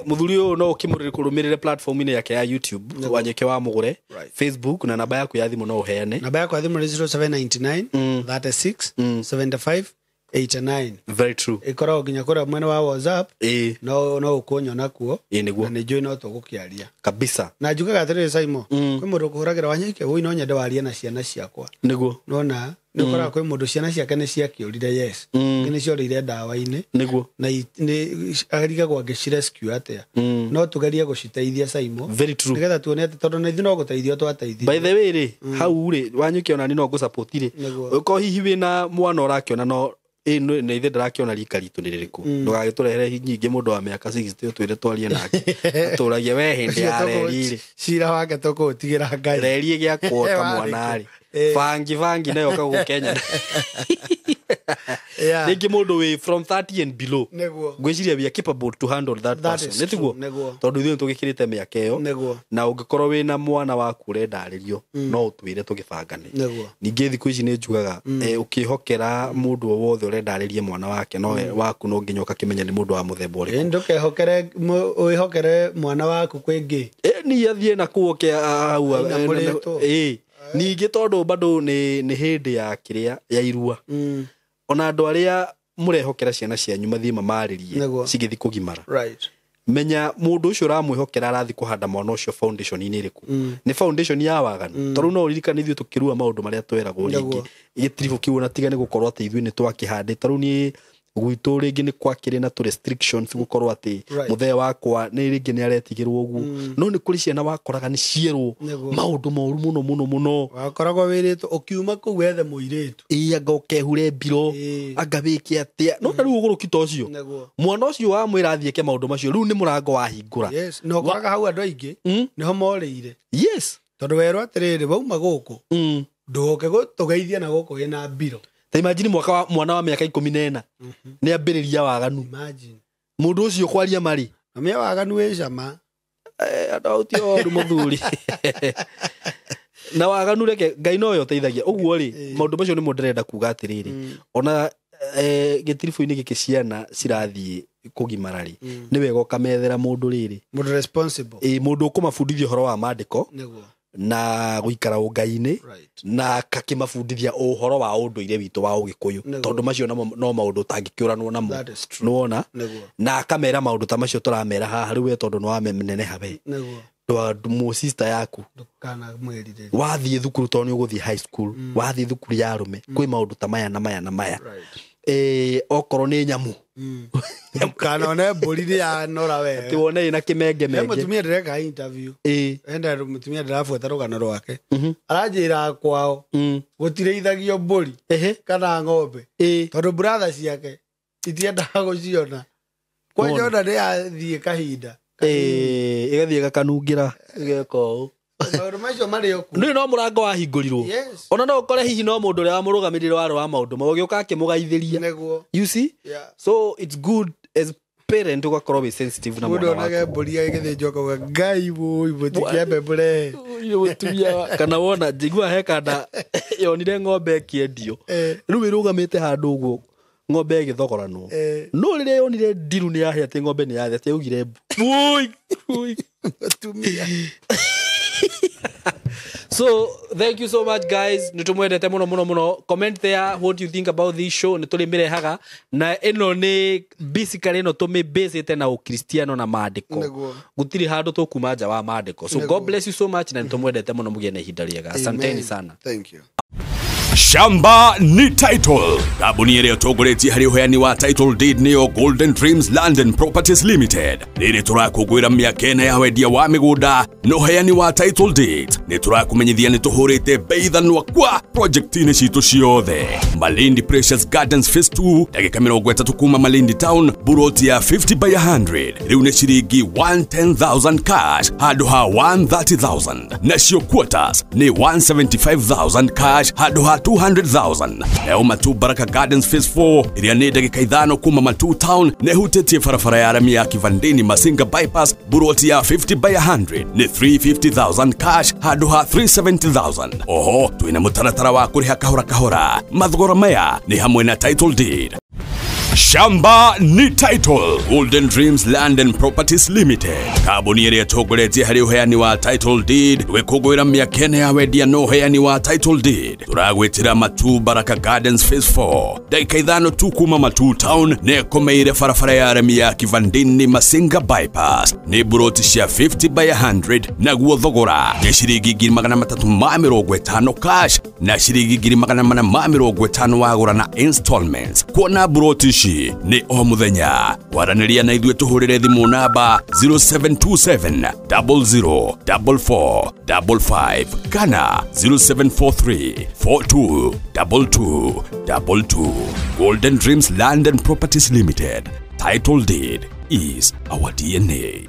Mũthuri ũyũ no ũkĩmũrũmĩrĩre platform-inĩ yake ya YouTube, Wanyũike wa Mũgũre, Right. Facebook na namba yaku ya thimũ no ũheane. Namba yakwa ya thimũ nĩ 0799 36 75 89. Very true. Ĩkoragwo nginya kũrĩa mwena wa WhatsApp. Ĩĩ. No ũkũnyona kuo. Ĩĩ nĩguo. Na nĩ njũĩ no tũgũkĩaria. Kabisa. Na njugaga atĩrĩrĩ Saimo, kwĩ mũndũ ũkũhũragĩra Wanyũike, ũi no nyende warie na ciana ciakwa. Nĩguo. Nona nĩ ũkoraga kwĩ mũndũ ciana ciake nĩ ciakĩũrire yes. Ingĩ nĩ ciorĩire ndawa-inĩ. Nĩguo. Na nĩ arigagwo angĩcirescue atĩa. No tũgerie gũciteithia Saimo. Very true. Nĩgetha tuone atĩ tondũ na ithuĩ no gũteithio twateithirio. By the way rĩ, hau rĩ, Wanyũike ona niĩ no ngũsupport rĩ. Nĩguo. Ũngĩkorwo hihi wĩna mwana ũrakĩona no nĩ ithe ndĩrakĩona rika ritũ nĩ rĩrĩkũ. Ndũgagĩtũrehere nyingĩ mũndũ wa mĩaka 60 ũtwĩre twarie nake. Atũragie we hĩndĩ ya reri rĩ. Cira wake tũkũũtigĩra Ngai. Reri ĩgĩakwo ta mwana rĩ. Ĩĩ. Bangi bangi nayo ũka gũkũ Kenya. Yeah. Rĩngĩ mũndũ wĩ from 30 and below, Nĩguo. ngwĩciria we are capable to handle that That person. is Nĩ tiguo? true, nĩguo. Tondũ ithuĩ nĩtũgĩkĩrĩte mĩaka ĩyo. Nĩguo. Na ũngĩkorwo wĩna mwana waku ũrenda arĩrio, no ũtwĩre tũgĩbangane. Nĩguo. Ningĩ thikũ ici nĩ njugaga, ũkĩhokera mũndũ o wothe ũrenda arĩrie mwana wake no waku, no nginya ũkakĩmenya nĩ mũndũ wa mũthemba ũrĩkũ. Ĩ, ndũkehokere wĩhokere mwana waku kwĩngĩ. Ni athiĩ na kũu oke hau. Aina mũrĩtwo. Ningĩ tondũ bado nĩ hĩndĩ ya kĩrĩa ya irua, ona andũ arĩa mũrehokera ciana cianyu mathiĩ mamarĩrie Nĩguo. cigĩthiĩ kũgimara, Right. menya mũndũ ũcio ũramwĩhokera arathiĩ kũhanda mwana ũcio foundation-inĩ ĩrĩkũ. Nĩ foundation ya waganu? Tondũ no ũririkane ithuĩ tũkĩrua maũndũ marĩa tweragwo rĩngĩ Nĩguo. gĩtiribũ kĩu, ona tiga nĩ gũkorwo atĩ ithuĩ nĩ twakĩhandĩte. Rĩu niĩ gwitũ rĩngĩ nĩ kwakĩrĩ na tũ restrictions, gũkorwo atĩ Right. mũthee wakwa nĩ rĩngĩ nĩ aretigĩrwo ũguo, no nĩ kũrĩ ciana wakoraga nĩ cierwo Nĩguo. maũndũ moru mũno mũno mũno. Wakoragwo wĩrĩtwo ũkiuma kũu wethe mũirĩtu. Ĩ, anga ũkehure mbiro, Ĩ. anga wĩke atĩa, no na rĩu ũgũrũki ta ũcio, Nĩguo. mwana ũcio wamwĩra athiĩ eke maũndũ macio, rĩu nĩ mũrango wahingũra. Yes, na ũkoraga hau andũ aingĩ nĩho morĩire, tondũ werwo atĩrĩrĩ, wauma gũkũ, ndũgoke tũgeithie na gũkũ wĩna mbiro. Ta imagine mwaka wa mwana wa mĩaka 14 nĩ ambĩrĩria waganu. Imagine. Mũndũ ũcio kwaria marĩ Na mĩa waganu wĩ cama. Andũ au ti oru mũthuri na waganu, reke Ngai nowe ũteithagia ũguo rĩ. Maũndũ macio nĩmo ndĩrenda kuga atĩrĩrĩ, ona gĩtiribũ-inĩ gĩkĩ ciana cirathiĩ kũgimara rĩ, nĩ wega ũkamethera mũndũ rĩrĩ, Mũndũ responsible. Ĩ, mũndũ ũkũmabundithia ũhoro wa maandĩko Nĩguo. na gũikara ũngai-inĩ, Right. na akakĩmabundithia ũhoro wa ũndũire witũ wa ũgĩkũyũ, Nĩguo. tondũ macio namo no maũndũ ũtangĩkĩũranwo namo. That is true. Nĩwona? Nĩguo. Na akamera maũndũ ta macio tũramera haha rĩu we, tondũ nĩwameneneha we, Nĩguo. mũsista yaku Ndũkanamwĩrirĩrie. wathiĩ thukuru, tondũ nĩ ũgũthiĩ high school, wathiĩ thukuru ya arũme, kwĩ maũndũ ta maya na maya na maya. Right. Okorwo nĩ nyamũ, Ndũkanone mbũri nĩ yanora atĩ wega. wone ĩna He kĩmengemenge. mũtumia ndĩreka interview. Enda mũtumia ndĩrabuata rũgano rwake. Aranjĩra kwao gũtirĩithagio mbũri Ehe. kana ng'ombe, tondũ brother ciake itiendaga gũciona. Kwanja ona nĩ yathiĩ kahinda. Ĩgathiĩ ĩgakanungĩra ĩgeka ũũ. Maũndũ macio marĩ o kuo. Nĩ no mũrango wahingũrirwo. Yes. Ona no ũkore hihi no mũndũ ũrĩa wamũrũgamĩrĩre warĩ wa maũndũ mau ũgĩũka akĩmũgaithĩria. Nĩguo. You see? Yeah. So it's good as parent ũgakorwo wĩ sensitive na Mũndũ mwana onage waku. mbũri ĩgĩthĩnjwo akauga, Ngai wũi, mũtikĩambe mũrehe. Ũyũ mũtumia kana wona njigua he kanda yonire ng'ombe ĩkĩendio, rĩu ĩrũgamĩte handũ ũguo ng'ombe ĩgĩthogoranwo, no rĩrĩa yonire ndiru nĩ yahe atĩ ng'ombe nĩ yathe atĩ yaugire mbu. Wũi, wũi. Mũtumia. So thank you so much guys, nä tå mwendete må no må no må no. Comment there what you think about this show. Nä tå rä mä rehaga na ä no nä basically ä no tå mä basĩte na ũkristiano na maandĩko. Nĩguo. Gũtirĩ handũ tũkuma nja wa maandĩko. So Nĩguo. God bless you so much, na nä tå mwendete må no. Mũgĩe na ihinda rĩega. Asanteni Amen. sana. Thank you. Shamba ni title. Kambuni ĩrĩa ĩtongoretie harĩ ũheani wa title deed nĩyo Golden Dreams Land and Properties Limited. Rĩrĩ tũrakũngũĩra mĩaka ĩna ya wendia wa mĩgũnda na ũheani wa title deed, nĩ tũrakũmenyithia nĩ tũhũrĩte bei thanwa kwa project-inĩ citũ ciothe. Malindi Precious Gardens Phase 2, ndagĩka 30 kuma Malindi Town, buroti ya 50 by 100 rĩu nĩ ciringi 110,000 cash handũ ha 130,000, nacio quarters nĩ 175,000 cash handũ ha 200,000. Nayo Matu Baraka Gardens Phase 4 ĩrĩa nĩ ndagĩka 5 kuma Matu Town na ĩhutĩtie barabara ya rami ya Kivandini Masinga Bypass, buroti ya 50 by 100 nĩ 350,000 cash handũ ha 370,000. Oho twĩna mũtaratara wa kũrĩha kahora kahora. Mathogora maya nĩ hamwe na title deed. Shamba ni title. Golden Dreams Land and Properties Limited, kambuni ĩrĩa ĩtongoretie harĩ ũheani wa title deed, gwĩkũngũĩra mĩaka ĩna ya wendia na ũheani wa title deed. Tũragwĩtĩra Matu Baraka Gardens Phase 4, ndagĩka 5 tu kuma Matu Town, na ĩkomeire barabara ya remi ya Kivandini Masinga Bypass. Nĩ buroti cia 50 by 100, naguo thogora nĩ ciringi 350,000 cash na ciringi 450,000 wagũra na installments. Kuona buroti ici nĩ o mũthenya. Kwaranĩria na ithuĩ tũhũrĩre thimũ namba 0727 00 44 55 kana 0743 42 22 22. Golden Dreams Land and Properties Limited. Title deed is our DNA.